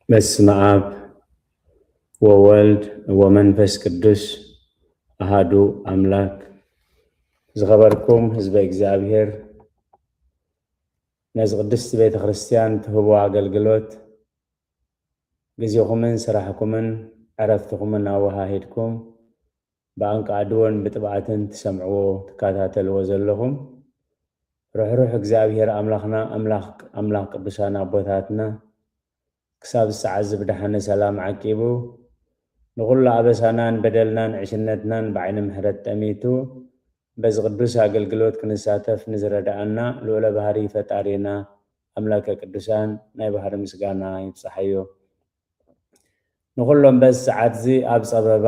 በስመ አብ ወወልድ ወመንፈስ ቅዱስ አሃዱ አምላክ። ዝኸበርኩም ህዝበ እግዚኣብሔር፣ ነዚ ቅድስቲ ቤተ ክርስቲያን ትህቦ ኣገልግሎት ግዜኹምን ስራሕኩምን ዕረፍትኹምን ኣወሃሂድኩም ብኣንቃዕድዎን ብጥብዓትን ትሰምዕዎ ትከታተልዎ ዘለኹም ርሕሩሕ እግዚኣብሔር ኣምላኽና ኣምላኽ ኣምላኽ ቅዱሳን ኣቦታትና ክሳብ ሰዓት እዚ ብደሓነ ሰላም ዓቂቡ ንኹሉ ኣበሳናን በደልናን ዕሽነትናን ብዓይኒ ምሕረት ጠሚቱ በዚ ቅዱስ ኣገልግሎት ክንሳተፍ ንዝረዳኣና ልዑለ ባህሪ ፈጣሪና ኣምላከ ቅዱሳን ናይ ባህሪ ምስጋና ይብጽሓዮ። ንኹሎም በዚ ሰዓት እዚ ኣብ ጸበባ፣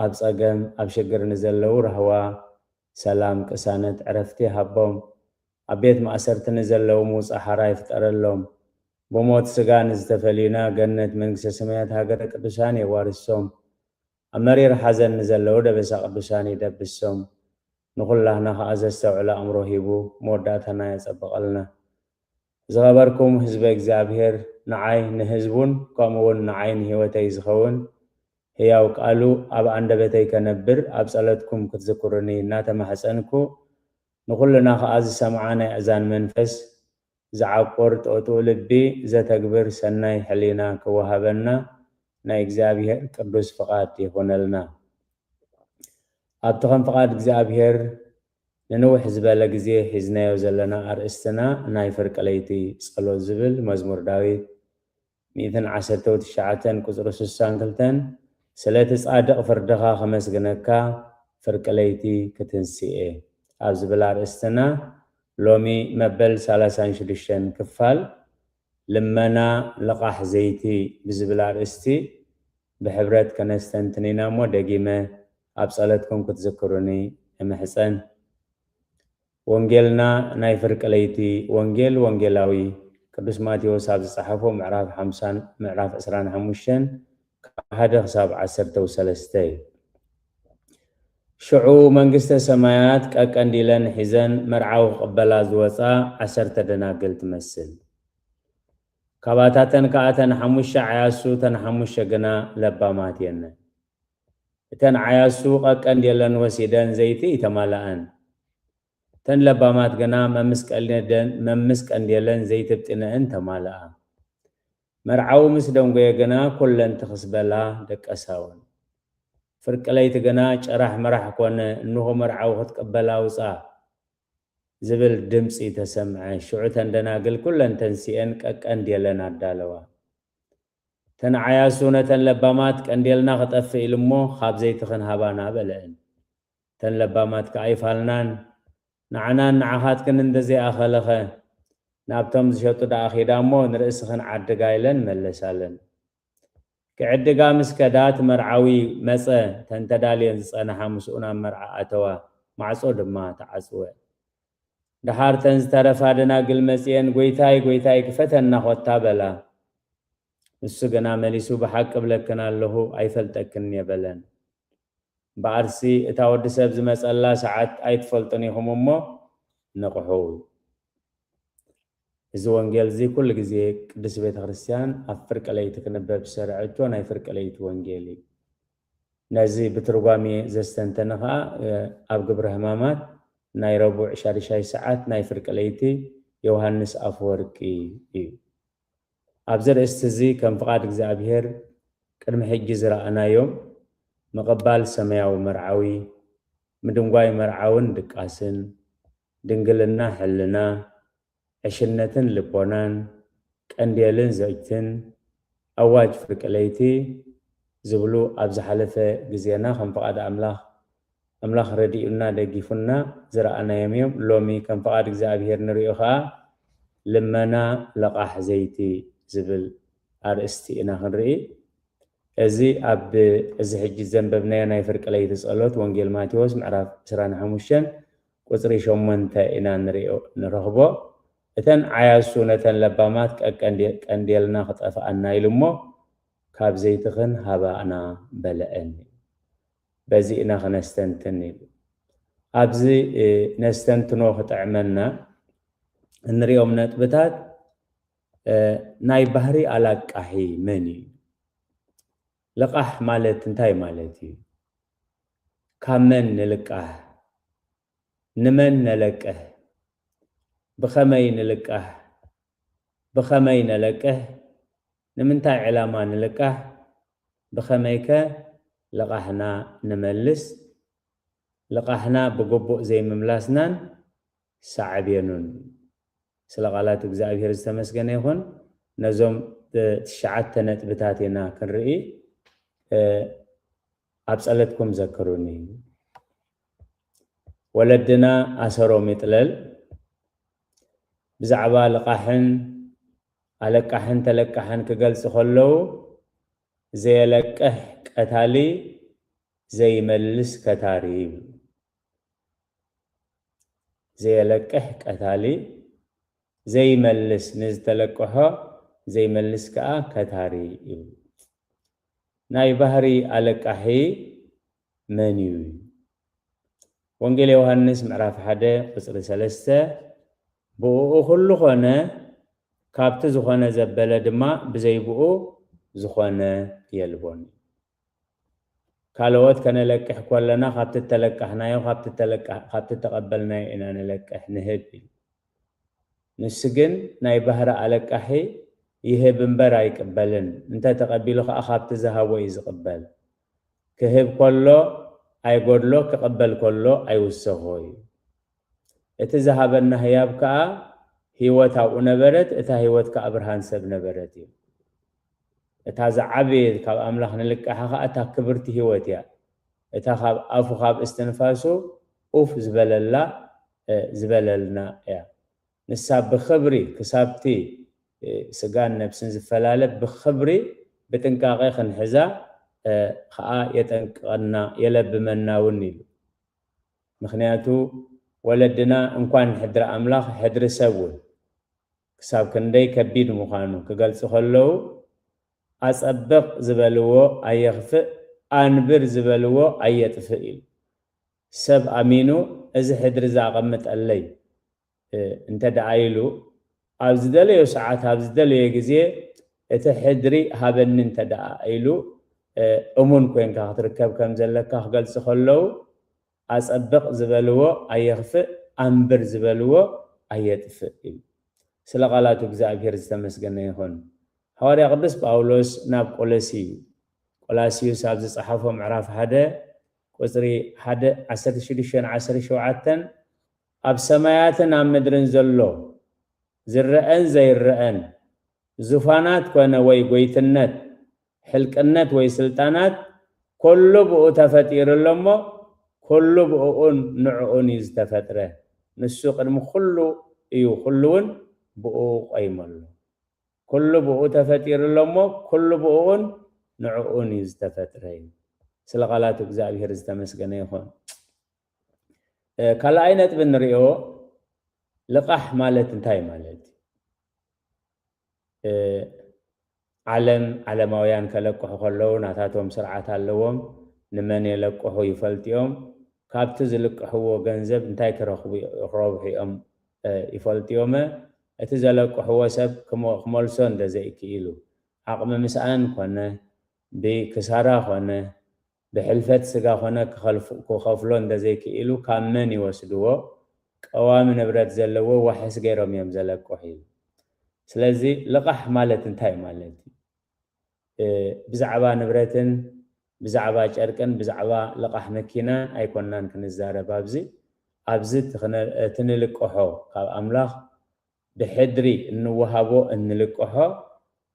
ኣብ ጸገም፣ ኣብ ሽግር ንዘለዉ ራህዋ፣ ሰላም፣ ቅሳነት፣ ዕረፍቲ ሃቦም። ኣብ ቤት ማእሰርቲ ንዘለዉ ምውጻእ ሓራ ይፍጠረሎም። ብሞት ስጋ ንዝተፈልዩና ገነት መንግስተ ሰማያት ሃገረ ቅዱሳን የዋርሶም። ኣብ መሪር ሓዘን ንዘለዉ ደበሳ ቅዱሳን ይደብሶም። ንኹላህና ከኣ ዘስተውዕል ኣእምሮ ሂቡ መወዳእታና የጸብቐልና። ዝኸበርኩም ህዝበ እግዚኣብሔር፣ ንዓይ ንህዝቡን ከምኡ እውን ንዓይ ንህይወተይ ዝኸውን ህያው ቃሉ ኣብ ኣንደበተይ ከነብር ኣብ ጸሎትኩም ክትዝክሩኒ እናተማሕጸንኩ፣ ንኹልና ከኣ ዝሰምዓ ናይ ኣእዛን መንፈስ ዝዓቁር ጥቕጥቕ ልቢ ዘተግብር ሰናይ ሕሊና ክወሃበና ናይ እግዚኣብሔር ቅዱስ ፍቓድ ይኹነልና። ኣብቲ ከም ፍቓድ እግዚኣብሔር ንንውሕ ዝበለ ግዜ ሒዝናዮ ዘለና ኣርእስትና ናይ ፍርቂ ለይቲ ጸሎት ዝብል መዝሙር ዳዊት ሚእትን ዓሰርተ ትሽዓተን ቁጽሪ ስሳን ክልተን ስለቲ ጻድቕ ፍርድኻ ከመስግነካ ፍርቂ ለይቲ ክትንስኤ ኣብ ዝብል ኣርእስትና ሎሚ መበል ሰላሳን ሽዱሽተን ክፋል ልመና ልቓሕ ዘይቲ ብዝብል ኣርእስቲ ብሕብረት ከነስተንትን ኢና እሞ ደጊመ ኣብ ጸለትኩም ክትዝክሩኒ እምሕጸን። ወንጌልና ናይ ፍርቂ ለይቲ ወንጌል ወንጌላዊ ቅዱስ ማቴዎስ ኣብ ዝጸሓፎ ምዕራፍ ሓምሳን ምዕራፍ ዕስራን ሓሙሽተን ካብ ሓደ ክሳብ ዓሰርተ ሰለስተ እዩ። ሽዑ መንግስተ ሰማያት ቀቀንዲለን ሒዘን መርዓዊ ክቕበላ ዝወጻ ዓሰርተ ደናግል ትመስል። ካባታተን ከኣ እተን ሓሙሽተ ዓያሱ እተን ሓሙሽተ ግና ለባማት እየን። እተን ዓያሱ ቀቀንዴለን ወሲደን ዘይቲ ይተማልኣን። እተን ለባማት ግና መምስ ቀንዴለን ዘይቲ ብጢነአን ተማልኣ። መርዓዊ ምስ ደንጎየ ግና ኩለን ትኽስ በላ ደቀሳውን። ፍርቂ ለይቲ ግና ጨራሕ መራሕ ኮነ፣ እንሆ መርዓዊ ክትቅበል ኣውጻ ዝብል ድምጺ ተሰምዐ። ሽዑ እተን ደናግል ኩለን ተንሲኤን ቀቀንዴለን ኣዳለዋ። እተን ዓያሱ ነተን ለባማት ቀንዴልና ክጠፍእ ኢሉ እሞ ካብ ዘይትኽን ሃባና በለአን። እተን ለባማት ከኣ ኣይፋልናን፣ ንዓናን ንዓኻትክን እንደዘይኣኸለኸ ናብቶም ዝሸጡ ደኣ ኺዳ እሞ ንርእስኽን ዓድጋ ኢለን መለሳለን። ክዕድጋ ምስ ከዳ እቲ መርዓዊ መጸ፣ እተን ተዳልየን ዝጸንሓ ምስኡ ናብ መርዓ ኣተዋ፣ ማዕጾ ድማ ተዓጽወ። ደሓር እተን ዝተረፋ ደናግል መጺኤን፣ ጐይታይ፣ ጐይታይ፣ ክፈተና ኾታ በላ። ንሱ ግና መሊሱ፣ ብሓቂ እብለክን ኣለኹ፣ ኣይፈልጠክን እየ በለን። እምበኣርሲ እታ ወዲ ሰብ ዝመጸላ ሰዓት ኣይትፈልጡን ኢኹም እሞ ንቕሑ። እዚ ወንጌል እዚ ኩሉ ግዜ ቅድስቲ ቤተ ክርስቲያን ኣብ ፍርቂ ለይቲ ክንበብ ዝሰርዐቶ ናይ ፍርቂ ለይቲ ወንጌል እዩ። ነዚ ብትርጓሜ ዘስተንተነ ኸኣ ኣብ ግብረ ሕማማት ናይ ረቡዕ ሻድሻይ ሰዓት ናይ ፍርቂ ለይቲ ዮሃንስ ኣፈወርቂ እዩ። ኣብዚ ርእስቲ እዚ ከም ፍቓድ እግዚኣብሔር ቅድሚ ሕጂ ዝረኣናዮም ምቕባል ሰማያዊ መርዓዊ፣ ምድንጓይ መርዓውን ድቃስን፣ ድንግልና ሕልና፣ ዕሽነትን ልቦናን፣ ቀንዴልን ዘይትን፣ ኣዋጅ ፍርቂ ለይቲ ዝብሉ ኣብ ዝሓለፈ ግዜና ከም ፍቓድ ኣምላኽ ኣምላኽ ረዲኡና ደጊፉና ዝረኣናዮም እዮም። ሎሚ ከም ፍቓድ እግዚኣብሔር ንሪኦ ኸኣ ልመና ለቓሕ ዘይቲ ዝብል ኣርእስቲ ኢና ክንርኢ። እዚ ኣብ እዚ ሕጂ ዘንበብናዮ ናይ ፍርቂ ለይቲ ጸሎት ወንጌል ማቴዎስ ምዕራፍ ዕስራን ሓሙሽተን ቁጽሪ ሸሞንተ ኢና ንሪኦ ንረኽቦ። እተን ዓያሱ ነተን ለባማት ቀቀንዴልና ክጠፍኣና ኢሉ እሞ ካብ ዘይትኽን ሃባእና በለአን። በዚ ኢና ክነስተንትን ኢሉ። ኣብዚ ነስተንትኖ ክጥዕመና እንሪኦም ነጥብታት እ፣ ናይ ባህሪ ኣላቃሒ መን እዩ? ልቓሕ ማለት እንታይ ማለት እዩ? ካብ መን ንልቃሕ? ንመን ነለቅሕ? ብኸመይ ንልቃሕ? ብኸመይ ነለቅሕ? ንምንታይ ዕላማ ንልቃሕ? ብኸመይከ ልቓሕና ንመልስ? ልቓሕና ብግቡእ ዘይምምላስናን ሳዕቤኑን። ስለ ቃላት እግዚኣብሔር ዝተመስገነ ይኹን። ነዞም፣ እ፣ ትሽዓተ ነጥብታት ኢና ክንርኢ። እ፣ ኣብ ጸለትኩም ዘክሩኒ። ወለድና ኣሰሮም ይጥለል። ብዛዕባ ልቓሕን ኣለቃሕን ተለቃሕን ክገልጹ ከለዉ፣ ዘየለቅሕ ቀታሊ፣ ዘይመልስ ከታሪ ይብሉ። ዘየለቅሕ ቀታሊ፣ ዘይመልስ፣ ንዝተለቅሖ ዘይመልስ ከኣ ከታሪ ይብሉ። ናይ ባህሪ ኣለቃሒ መን እዩ? ወንጌል ዮሃንስ ምዕራፍ ሓደ ቁጽሪ ሰለስተ፣ "ብእኡ ኩሉ ኾነ፣ ካብቲ ዝኾነ ዘበለ ድማ ብዘይ ብኡ ዝኾነ የልቦን." ካልኦት ከነለቅሕ ከለና፣ ካብቲ እተለቃሕናዮ፣ ካብቲ እተለቃ-፣ ካብቲ እተቐበልናዮ ኢና ንለቅሕ፣ ንህብ እዩ። ንሱ ግን ናይ ባህሪ ኣለቃሒ፣ ይህብ እምበር ኣይቅበልን። እንተ ተቐቢሉ ኸኣ፣ ካብቲ ዝሃቦ እዩ ዝቕበል። ክህብ ከሎ ኣይጎድሎ፣ ክቕበል ከሎ ኣይውሰኾ እዩ። እቲ ዝሃበና ህያብ ከኣ ህይወት ኣብኡ ነበረት፣ እታ ህይወት ከኣ ብርሃን ሰብ ነበረት እዩ። እታ ዝዓበየ ካብ ኣምላኽ ንልቃሓ ከኣ እታ ክብርቲ ህይወት እያ። እታ ካብ ኣፉ፣ ካብ እስትንፋሱ ኡፍ ዝበለላ፣ እ፣ ዝበለልና እያ። ንሳ ብኽብሪ ክሳብቲ፣ እ፣ ስጋን ነፍስን ዝፈላለ ብኽብሪ ብጥንቃቄ ክንሕዛ፣ እ፣ ከኣ የጠንቅቐና፣ የለብመና እውን ኢሉ። ምኽንያቱ ወለድና እንኳን ሕድሪ ኣምላኽ፣ ሕድሪ ሰብ እውን ክሳብ ክንደይ ከቢድ ምዃኑ ክገልጹ ከለዉ፣ "ኣጸብቕ ዝበልዎ ኣየኽፍእ፣ ኣንብር ዝበልዎ ኣየጥፍእ" ኢሉ። ሰብ ኣሚኑ፣ "እዚ ሕድሪ እዚ ኣቐምጠለይ" እ፣ እንተ ደኣ ኢሉ፣ ኣብ ዝደለዮ ሰዓት፣ ኣብ ዝደለዮ ግዜ፣ "እቲ ሕድሪ ሃበኒ" እንተ ደኣ ኢሉ፣ እ፣ እሙን ኮይንካ ክትርከብ ከም ዘለካ ክገልጹ ከለዉ፣ "ኣጸብቕ ዝበልዎ ኣየኽፍእ፣ ኣንብር ዝበልዎ ኣየጥፍእ" እዩ። ስለ ቃላቱ እግዚኣብሔር ዝተመስገነ ይኹን። ሃዋርያ ቅዱስ ጳውሎስ ናብ ቆሎሲ-፣ ቆላስዩስ ኣብ ዝጸሓፎ ምዕራፍ ሓደ ቁጽሪ ሓደ፣ ዓሰርተ ሽዱሽተ ዓሰርተ ሸውዓተ፣ "ኣብ ሰማያትን ኣብ ምድርን ዘሎ ዝረአን ዘይረአን፣ ዙፋናት ኮነ ወይ ጎይትነት፣ ሕልቅነት ወይ ስልጣናት፣ ኩሉ ብኡ ተፈጢሩ ኣሎ እሞ፣ ኩሉ ብኡኡን ንዕኡን እዩ ዝተፈጥረ። ንሱ ቅድሚ ኩሉ እዩ፣ ኩሉ እውን ብኡ ቆይሙ ኣሎ። ኩሉ ብኡ ተፈጢሩ ኣሎ እሞ፣ ኩሉ ብኡኡን ንዕኡን እዩ ዝተፈጥረ" እዩ። ስለ ቃላቱ እግዚኣብሔር ዝተመስገነ ይኹን። እ፣ ካልኣይ ነጥቢ ንሪኦ፣ ልቓሕ ማለት እንታይ ማለት እዩ? እ፣ ዓለም፣ ዓለማውያን ከለቅሑ ከለዉ ናታቶም ስርዓት ኣለዎም። ንመን የለቅሑ ይፈልጡ እዮም። ካብቲ ዝልቅሕዎ ገንዘብ እንታይ ክረኽቡ፣ ክረብሑ እዮም፣ እ፣ ይፈልጡ እዮም። እቲ ዘለቅሕዎ ሰብ ክሞ-፣ ክመልሶ እንተ ዘይክኢሉ፣ ዓቕሚ ምስኣን ኮነ፣ ብክሳራ ኮነ፣ ብሕልፈት ስጋ ኮነ ክኸልፍ-፣ ክኸፍሎ እንተ ዘይክኢሉ፣ ካብ መን ይወስድዎ? ቀዋሚ ንብረት ዘለዎ ዋሕስ ገይሮም እዮም ዘለቅሑ እዩ። ስለዚ ልቓሕ ማለት እንታይ ማለት እዩ? እ፣ ብዛዕባ ንብረትን ብዛዕባ ጨርቅን ብዛዕባ ልቓሕ መኪናን ኣይኮናን ክንዛረብ ኣብዚ። ኣብዚ እቲ ክነ-፣ እቲ ንልቅሖ ካብ ኣምላኽ ብሕድሪ እንወሃቦ እንልቅሖ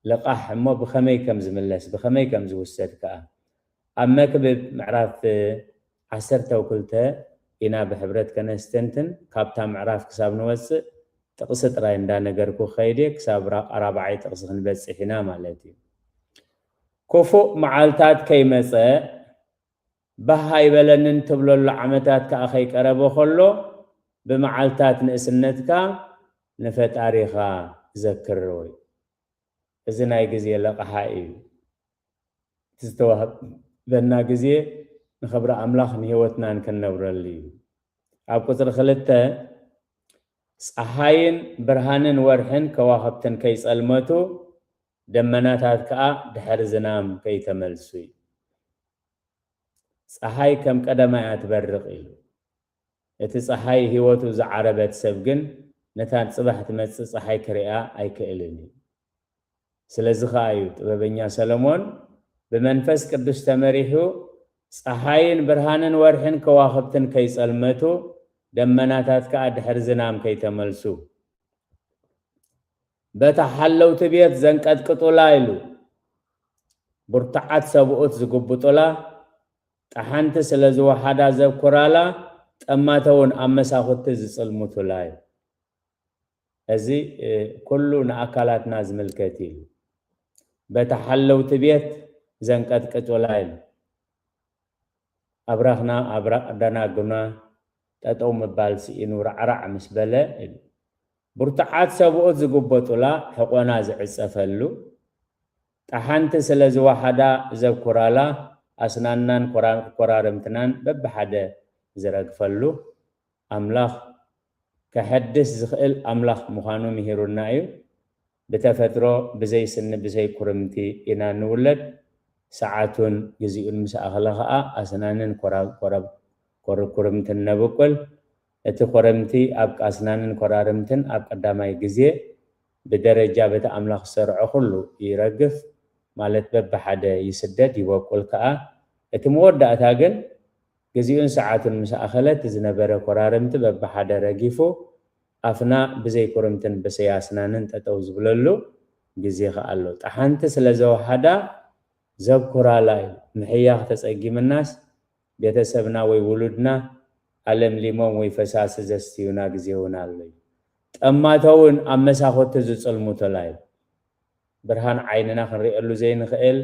ልቓሕ እሞ ብኸመይ ከም ዝምለስ፣ ብኸመይ ከም ዝውሰድ ከኣ ኣብ መክብብ ምዕራፍ ዓሰርተ ክልተ ኢና ብሕብረት ከነስተንትን፣ ካብታ ምዕራፍ ክሳብ ንወጽእ ጥቕሲ ጥራይ እንዳነገርኩ ክኸይድ እየ፣ ክሳብ ራ-፣ ራብዓይ ጥቕሲ ክንበጽሕ ኢና ማለት እዩ። ክፉእ መዓልታት ከይመጸ፣ ባህ ኣይበለንን ትብለሉ ዓመታት ከኣ ከይቀረበ ከሎ፣ ብመዓልታት ንእስነትካ ንፈጣሪኻ ዘክሮ እዩ። እዚ ናይ ግዜ ለቕሓ እዩ። እቲ ዝተዋህበና ግዜ ንኽብሪ ኣምላኽ ንህይወትናን ክንነብረሉ እዩ። ኣብ ቁጽሪ ክልተ፣ ጸሓይን ብርሃንን ወርሕን ከዋኽብትን ከይጸልመቱ፣ ደመናታት ከኣ ድሕሪ ዝናም ከይተመልሱ እዩ። ጸሓይ ከም ቀደማ እያ ትበርቕ ኢሉ። እቲ ጸሓይ ህይወቱ ዝዓረበት ሰብ ግን ነታ ጽባሕ ትመጽእ ጸሓይ ክርእያ ኣይክእልን እዩ። ስለዚ ኸኣ እዩ ጥበበኛ ሰሎሞን ብመንፈስ ቅዱስ ተመሪሑ፣ ጸሓይን ብርሃንን ወርሕን ከዋኽብትን ከይጸልመቱ፣ ደመናታት ከኣ ድሕሪ ዝናም ከይተመልሱ፣ በታ ሓለውቲ ቤት ዘንቀጥቅጡላ ኢሉ፣ ብርቱዓት ሰብኡት ዝጉብጡላ፣ ጠሓንቲ ስለ ዝወሓዳ ዘብኩራላ፣ ጠማተ እውን ኣብ መሳኹቲ ዝጽልሙቱላ እዩ። እዚ፣ እ፣ ኩሉ ንኣካላትና ዝምልከት እዩ። በታ ሓለውቲ ቤት ዘንቀጥቅጡላ ኢሉ። ኣብራኽና፣ ኣብራኽ ደናጉና ጠጠው ምባል ስኢኑ ራዕራዕ ምስ በለ ኢሉ። ብርቱዓት ሰብኡት ዝጉበጡላ፣ ሕቆና ዝዕጸፈሉ፣ ጠሓንቲ ስለ ዝወሓዳ ዘብኩራላ፣ ኣስናናን ኮራ-፣ ኮራርምትናን በብሓደ ዝረግፈሉ፣ ኣምላኽ ከሐድስ ዝኽእል ኣምላኽ ምዃኑ ምሂሩና እዩ። ብተፈጥሮ ብዘይ ስኒ ብዘይ ኩርምቲ ኢና ንውለድ። ሰዓቱን ግዜኡን ምስ ኣኸለ ኸኣ ኣስናንን ኮራ-፣ ኮረብ-፣ ኮር-፣ ኩርምትን ነብቁል። እቲ ኮረምቲ ኣብ ኣስናንን ኮራርምትን ኣብ ቀዳማይ ግዜ ብደረጃ በቲ ኣምላኽ ዝሰርዖ ኩሉ ይረግፍ፣ ማለት በብሓደ ይስደድ፣ ይበቁል ከኣ። እቲ መወዳእታ ግን ግዜኡን ሰዓቱን ምስ ኣኸለ፣ እቲ ዝነበረ ኮራርምቲ በብሓደ ረጊፉ፣ ኣፍና ብዘይ ኩርምትን ብዘይ ኣስናንን ጠጠው ዝብለሉ ግዜ ከኣ ኣሎ። ጠሓንቲ ስለ ዘወሓዳ ዘብኩራላ እዩ። ምሕያኽ ተጸጊምናስ ቤተሰብና ወይ ውሉድና ኣለምሊሞም ወይ ፈሳሲ ዘስትዩና ግዜ እውን ኣሎ እዩ። ጠማተ እውን ኣብ መሳኹቲ ዝጽልሙቱላ እዩ። ብርሃን ዓይንና ክንርእየሉ ዘይንኽእል፣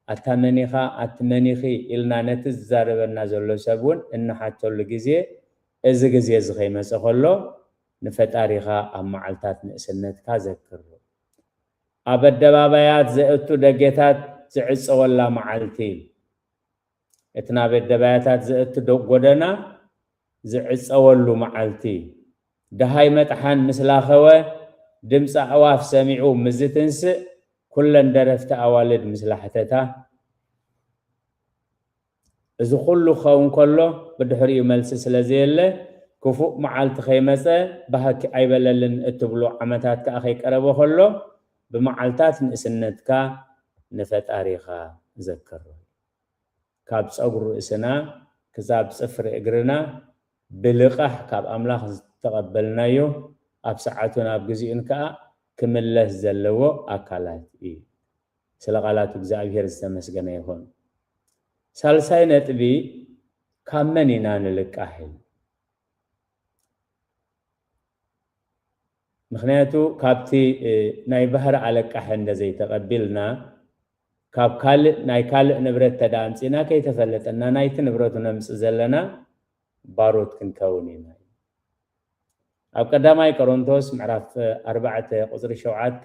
ኣታ መን ኢኻ፣ ኣቲ መን ኢኺ ኢልና ነቲ ዝዛረበና ዘሎ ሰብ እውን እንሓተሉ ግዜ፣ እዚ ግዜ እዚ ከይመጸ ከሎ፣ ንፈጣሪኻ ኣብ መዓልታት ንእስነትካ ዘክሮ። ኣብ ኣደባባያት ዘእቱ ደጌታት ዝዕጸወላ መዓልቲ፣ እቲ ናብ ኣደባባያታት ዘእቱ ዶ-፣ ጎደና ዝዕጸወሉ መዓልቲ፣ ደሃይ መጥሓን ምስ ላኸወ፣ ድምፂ ኣዕዋፍ ሰሚዑ ምስ ዝትንስእ፣ ኩለን ደረፍቲ ኣዋልድ ምስ ላሕተታ፣ እዚ ኩሉ ክኸውን ከሎ፣ ብድሕሪኡ መልሲ ስለ ዘየለ፣ ክፉእ መዓልቲ ከይመጸ፣ ባህኪ ኣይበለልን እትብሎ ዓመታት ከኣ ከይቀረበ ከሎ፣ ብመዓልታት ንእስነትካ ንፈጣሪኻ ዘክሮ። ካብ ጸጉሪ ርእስና ክሳብ ጽፍሪ እግርና ብልቓሕ ካብ ኣምላኽ ዝተቐበልናዮ፣ ኣብ ሰዓቱን ኣብ ግዜኡን ከኣ ክምለስ ዘለዎ ኣካላት እዩ። ስለ ቃላቱ እግዚኣብሔር ዝተመስገነ ይኹን። ሳልሳይ ነጥቢ፣ ካብ መን ኢና ንልቃሕ? ምኽንያቱ ካብቲ፣ እ፣ ናይ ባህሪ ኣለቃሒ እንደ ዘይተቐቢልና፣ ካብ ካልእ፣ ናይ ካልእ ንብረት ተዳ ኣምጺእና ከይተፈለጠና ናይቲ ንብረቱ ነምጽእ ዘለና ባሮት ክንከውን ኢና። ኣብ ቀዳማይ ቆሮንቶስ ምዕራፍ ኣርባዕተ ቁጽሪ ሸውዓተ፣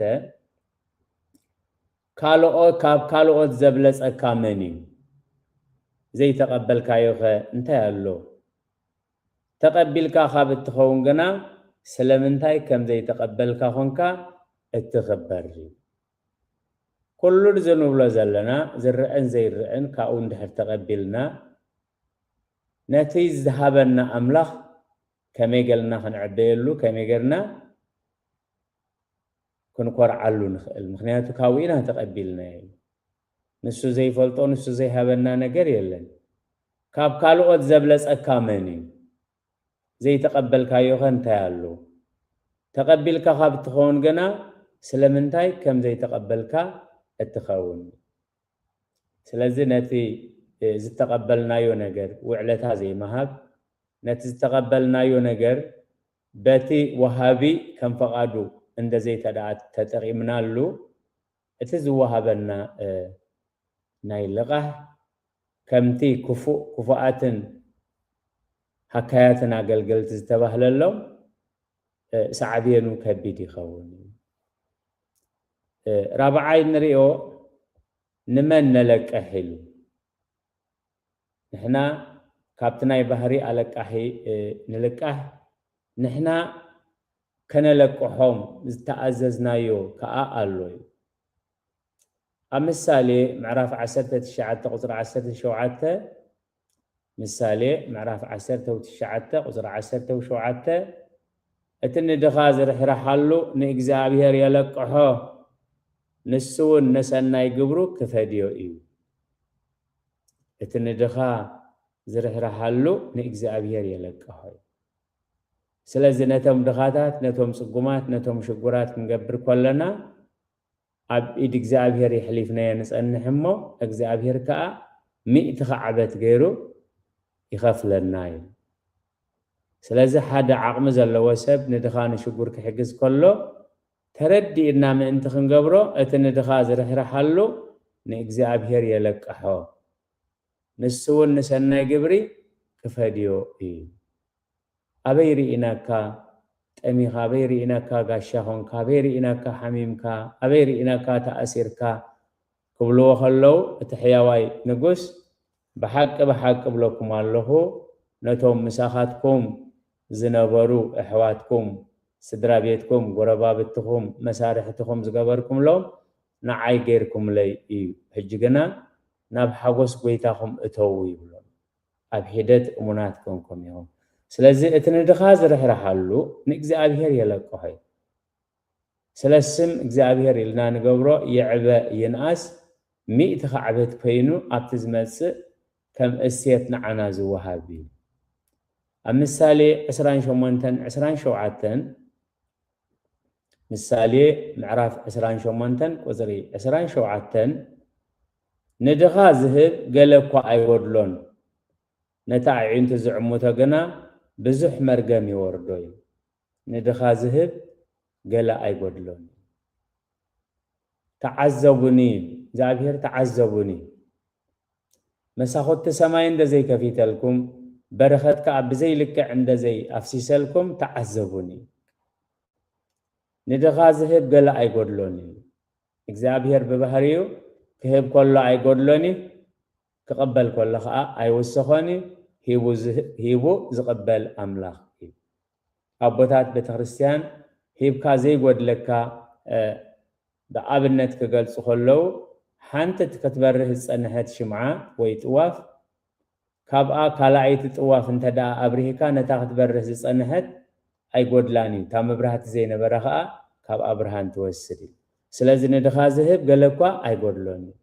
ካልኦ-፣ ካብ ካልኦት ዘብለጸካ መን እዩ? ዘይተቐበልካዮኸ እንታይ ኣሎ? ተቐቢልካ ካብ እትኸውን ግና ስለምንታይ ከም ዘይተቐበልካ ኾንካ እትኽበር እዩ። ኩሉ እዚ ንብሎ ዘለና ዝረአን ዘይረአን ካብኡ እንድሕር ተቐቢልና ነቲ ዝሃበና ኣምላኽ ከመይ ገልና ክንዕበየሉ፣ ከመይ ገርና ክንኮርዓሉ ንኽእል? ምኽንያቱ ካብኡ ኢና ተቐቢልናዮ። ንሱ ዘይፈልጦ፣ ንሱ ዘይሃበና ነገር የለን። ካብ ካልኦት ዘብለጸካ መን እዩ? ዘይተቐበልካዮኸ እንታይ ኣሎ? ተቐቢልካ ካብ እትኸውን ግና ስለምንታይ ከም ዘይተቐበልካ እትኸውን። ስለዚ ነቲ፣ እ፣ ዝተቐበልናዮ ነገር ውዕለታ ዘይምሃብ፣ ነቲ ዝተቐበልናዮ ነገር በቲ ወሃቢ ከም ፈቓዱ እንደ ዘይተደኣ ተጠቒምናሉ፣ እቲ ዝወሃበና፣ እ፣ ናይ ልቓሕ ከምቲ ክፉእ፣ ክፉኣትን ሃካያትን ኣገልገልቲ ዝተባህለሎም፣ እ፣ ሳዕቤኑ ከቢድ ይኸውን እዩ። እ፣ ራብዓይ እንሪኦ ንመን ነለቅሕ ኢሉ። ንሕና ካብቲ ናይ ባህሪ ኣለቃሒ፣ እ፣ ንልቃሕ። ንሕና ከነለቅሖም ዝተኣዘዝናዮ ከኣ ኣሎ እዩ። ኣብ ምሳሌ ምዕራፍ ዓሰርተ ትሽዓተ ቁጽሪ ዓሰርተ ሸውዓተ፣ ምሳሌ ምዕራፍ ዓሰርተ ትሽዓተ ቁጽሪ ዓሰርተ ሸውዓተ፣ "እቲ ንድኻ ዝርሕርሓሉ ንእግዚኣብሔር የለቅሖ፣ ንሱ እውን ንሰናይ ግብሩ ክፈድዮ እዩ።" እቲ ንድኻ ዝርሕርሓሉ ንእግዚኣብሔር የለቅሖ እዩ። ስለዚ ነቶም ድኻታት፣ ነቶም ጽጉማት፣ ነቶም ሽጉራት ክንገብር ከለና፣ ኣብ ኢድ እግዚኣብሔር የሕሊፍናዮ ንጸንሕ እሞ፣ እግዚኣብሔር ከኣ ሚእቲ ካዕበት ገይሩ ይኸፍለና እዩ። ስለዚ ሓደ ዓቕሚ ዘለዎ ሰብ ንድኻ ንሽጉር ክሕግዝ ከሎ፣ ተረዲእና ምእንቲ ክንገብሮ፣ እቲ ንድኻ ዝርሕርሓሉ ንእግዚኣብሔር የለቅሖ፣ ንሱ እውን ንሰናይ ግብሪ ክፈድዮ እዩ። ኣበይ ርኢናካ ጠሚኻ፣ ኣበይ ርኢናካ ጋሻ ኾንካ፣ ኣበይ ርኢናካ ሓሚምካ፣ ኣበይ ርኢናካ ተኣሲርካ ክብልዎ ከለዉ፣ እቲ ሕያዋይ ንጉስ፣ "ብሓቂ፣ ብሓቂ እብለኩም ኣለኹ፣ ነቶም ምሳኻትኩም ዝነበሩ ኣሕዋትኩም፣ ስድራ ቤትኩም፣ ጎረባብትኹም፣ መሳርሕትኹም ዝገበርኩምሎም ንዓይ ጌርኩምለይ እዩ። ሕጂ ግና ናብ ሓጎስ ጐይታኹም እተዉ" ይብሎም። ኣብ ሒደት እሙናት ኮንኩም ኢኹም። ስለዚ እቲ ንድኻ ዝርሕርሓሉ ንእግዚኣብሔር የለቅሖ እዩ። ስለ ስም እግዚኣብሔር ኢልና ንገብሮ ይዕበ ይንኣስ፣ ሚእቲ ካዕበት ኮይኑ ኣብቲ ዝመጽእ ከም እሴት ንዓና ዝወሃብ እዩ። ኣብ ምሳሌ ዕስራን ሸሞንተን ዕስራን ሸውዓተን፣ ምሳሌ ምዕራፍ ዕስራን ሸሞንተን ቁጽሪ ዕስራን ሸውዓተን፣ "ንድኻ ዝህብ ገለ እኳ ኣይጎድሎን፣ ነቲ ኣዒንቱ ዝዕሙቶ ግና ብዙሕ መርገም ይወርዶ" እዩ። ንድኻ ዝህብ ገለ ኣይጎድሎን። "ተዓዘቡኒ" ይብል እግዚኣብሔር፣ "ተዓዘቡኒ። መሳኹቲ ሰማይ እንደ ዘይከፊተልኩም፣ በረኸት ከኣ ብዘይ ልክዕ እንደ ዘይኣፍሲሰልኩም ተዓዘቡኒ። ንድኻ ዝህብ ገለ ኣይጎድሎን እዩ።" እግዚኣብሔር ብባህሪኡ ክህብ ከሎ ኣይጎድሎን እዩ፣ ክቕበል ከሎ ኸኣ ኣይውስኾን እዩ። ሂቡ ዝህ-፣ ሂቡ ዝቕበል ኣምላኽ እዩ። ኣቦታት ቤተክርስትያን ሂብካ ዘይጎድለካ፣ እ፣ ብኣብነት ክገልጹ ከለዉ፣ ሓንቲ ክትበርህ ዝጸንሐት ሽምዓ ወይ ጥዋፍ፣ ካብኣ ካልኣይቲ ጥዋፍ እንተ ደኣ ኣብሪህካ፣ ነታ ክትበርህ ዝጸንሐት ኣይጎድላን እዩ። እታ መብራህቲ ዘይነበራ ኸኣ ካብኣ ብርሃን ትወስድ እዩ። ስለዚ ንድኻ ዝህብ ገለ እኳ ኣይጎድሎን እዩ።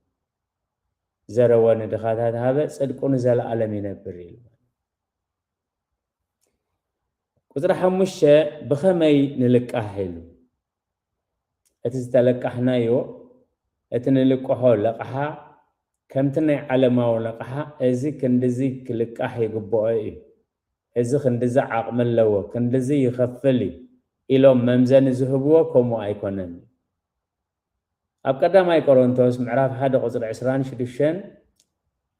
"ዘረወ ንድኻታት ሃበ፣ ጽድቁ ንዘለኣለም ይነብር" ኢሉ። ቁጽሪ ሓሙሽተ፣ ብኸመይ ንልቃሕ ኢሉ። እቲ ዝተለቃሕናዮ፣ እቲ ንልቅሖ ለቕሓ፣ ከምቲ ናይ ዓለማዊ ለቕሓ፣ እዚ ክንድዚ ክልቃሕ ይግብኦ እዩ፣ እዚ ክንድዚ ዓቕሚ ኣለዎ፣ ክንድዚ ይኸፍል እዩ ኢሎም መምዘኒ ዝህብዎ ከምኡ ኣይኮነን። ኣብ ቀዳማይ ቆሮንቶስ ምዕራፍ ሓደ ቁጽሪ ዕስራን ሽዱሽተን፣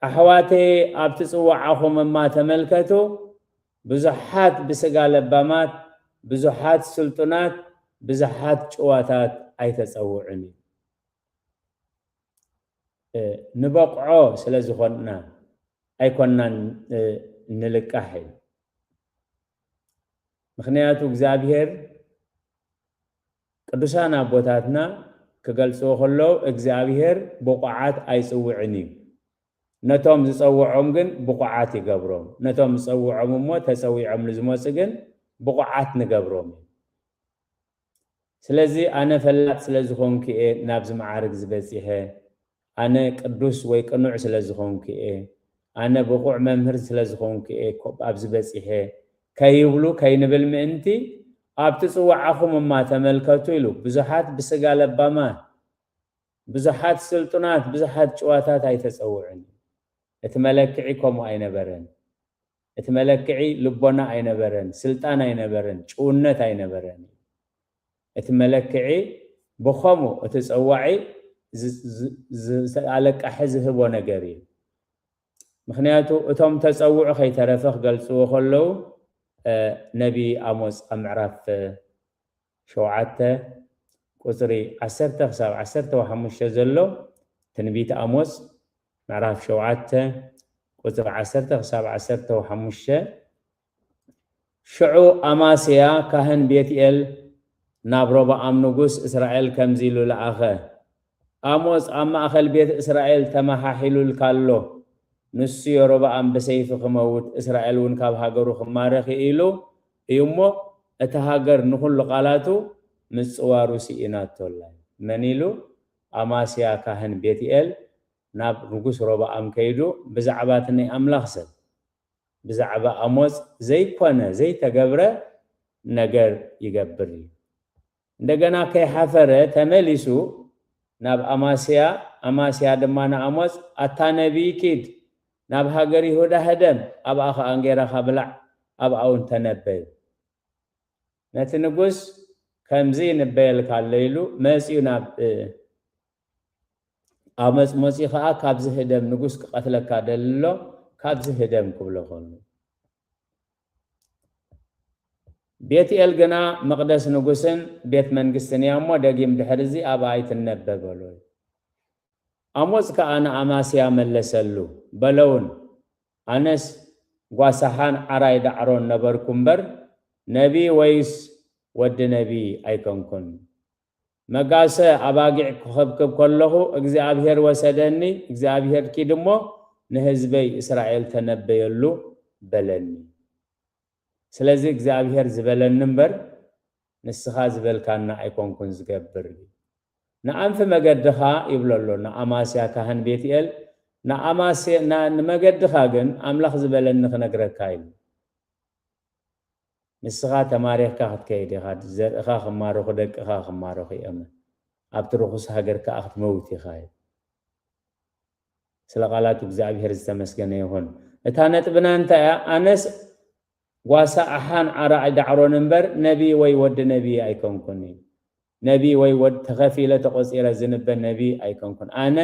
"ኣሕዋተየ፣ ኣብቲ ጽዋዓኹም እማ ተመልከቱ፣ ብዙሓት ብስጋ ለባማት፣ ብዙሓት ስልጡናት፣ ብዙሓት ጭዋታት ኣይተጸውዑን እዩ።" እ፣ ንበቕዖ ስለ ዝኾንና ኣይኮናን፣ እ፣ ንልቃሕ እዩ። ምኽንያቱ እግዚኣብሔር ቅዱሳን ኣቦታትና ክገልጽዎ ከለዉ፣ እግዚኣብሔር ብቑዓት ኣይጽውዕን እዩ። ነቶም ዝጸውዖም ግን ብቑዓት ይገብሮም። ነቶም ዝጸውዖም እሞ ተጸዊዖም ንዝመጹ ግን ብቑዓት ንገብሮም እዩ። ስለዚ ኣነ ፈላጥ ስለ ዝኾንኩ እየ ናብዚ መዓርግ ዝበጺሐ፣ ኣነ ቅዱስ ወይ ቅኑዕ ስለ ዝኾንኩ እየ፣ ኣነ ብቑዕ መምህር ስለ ዝኾንኩ እየ ኮ-፣ ኣብዚ በጺሐ ከይብሉ፣ ከይንብል ምእንቲ፣ "ኣብቲ ጽዋዓኹም እማ ተመልከቱ" ኢሉ። ብዙሓት ብስጋ ለባማት፣ ብዙሓት ስልጡናት፣ ብዙሓት ጭዋታት ኣይተጸውዑን። እቲ መለክዒ ከምኡ ኣይነበረን። እቲ መለክዒ ልቦና ኣይነበረን፣ ስልጣን ኣይነበረን፣ ጭውነት ኣይነበረን። እቲ መለክዒ ብኸምኡ እቲ ጸዋዒ ዝ-፣ ዝ-፣ ዝ-፣ ኣለቃሒ ዝህቦ ነገር እዩ። ምኽንያቱ እቶም ተጸውዑ ከይተረፈ ክገልጽዎ ከለዉ፣ እ፣ ነቢ ኣሞጽ ኣብ ምዕራፍ ሸውዓተ ቁጽሪ ዓሰርተ ክሳብ ዓሰርተ ሓሙሽተ ዘሎ ትንቢት ኣሞጽ ምዕራፍ ሸውዓተ ቁጽሪ ዓሰርተ ክሳብ ዓሰርተ ሓሙሽተ፣ ሽዑ ኣማስያ ካህን ቤትኤል ናብ ሮብዓም ንጉስ እስራኤል ከምዚ ኢሉ ለኣኸ፣ ኣሞጽ ኣብ ማእከል ቤት እስራኤል ተመሓሒሉልካ ኣሎ። ንሱ የሮብዓም ብሰይፊ ክመውት፣ እስራኤል እውን ካብ ሃገሩ ክማረኽ ኢሉ እዩ እሞ፣ እታ ሃገር ንኹሉ ቃላቱ ምጽዋሩ ስኢናቶ ኣላ። መን ኢሉ? ኣማስያ ካህን ቤትኤል ናብ ንጉስ ሮብዓም ከይዱ፣ ብዛዕባ እቲ ናይ ኣምላኽ ሰብ፣ ብዛዕባ ኣሞጽ ዘይኮነ ዘይተገብረ ነገር ይገብር እዩ። እንደገና ከይሓፈረ ተመሊሱ ናብ ኣማስያ፣ ኣማስያ ድማ ንኣሞጽ፣ ኣታ ነቢይ ኪድ፣ ናብ ሃገር ይሁዳ ህደም፣ ኣብኣ ኸኣ እንጌራኻ ብላዕ፣ ኣብኣ እውን ተነበይ። ነቲ ንጉስ ከምዚ ይንበየልካ ኣሎ ኢሉ መጺኡ ናብ ኣሞጽ መጺኡ ኸኣ፣ ካብዚ ህደም፣ ንጉስ ክቐትለካ ደሊ ኣሎ፣ ካብዚ ህደም ክብሎ ከሎ፣ ቤትኤል ግና መቕደስ ንጉስን ቤት መንግስትን እያ እሞ፣ ደጊም ድሕርዚ ኣብኣ ኣይትነበ በሎ። ኣሞጽ ከኣ ንኣማስያ መለሰሉ፣ በለውን፣ ኣነስ ጓሳሓን ዓራይ ዳዕሮን ነበርኩ እምበር፣ ነቢ ወይስ ወዲ ነቢ ኣይኮንኩን። መጋሰ ኣባጊዕ ክኸብክብ ከለኹ እግዚኣብሔር ወሰደኒ፣ እግዚኣብሔር ኪድ እሞ ንህዝበይ እስራኤል ተነበየሉ በለኒ። ስለዚ እግዚኣብሔር ዝበለኒ እምበር ንስኻ ዝበልካና ኣይኮንኩን ዝገብር። ንኣንፊ መገድኻ ይብሎ ኣሎ ንኣማስያ ካህን ቤትኤል። ንኣማስያ፣ ና-፣ ንመገድኻ ግን ኣምላኽ ዝበለኒ ክነግረካ ኢሉ። ንስኻ ተማሪኽካ ክትከይድ ኢኻ፣ ዘርእኻ ክማረኹ፣ ደቅኻ ክማረኹ እዮም። ኣብቲ ርኹስ ሃገር ከኣ ክትመውት ኢኻ እዩ። ስለ ቃላቱ እግዚኣብሔር ዝተመስገነ ይኹን። እታ ነጥብና እንታይ እያ? ኣነስ ጓሳ ኣሓን ዓራዒ ዳዕሮን እምበር ነቢ ወይ ወዲ ነቢ ኣይኮንኩን። ነቢ ወይ ወድ ተኸፊለ ተቖጺረ ዝንበ ነቢ ኣይኮንኩን። ኣነ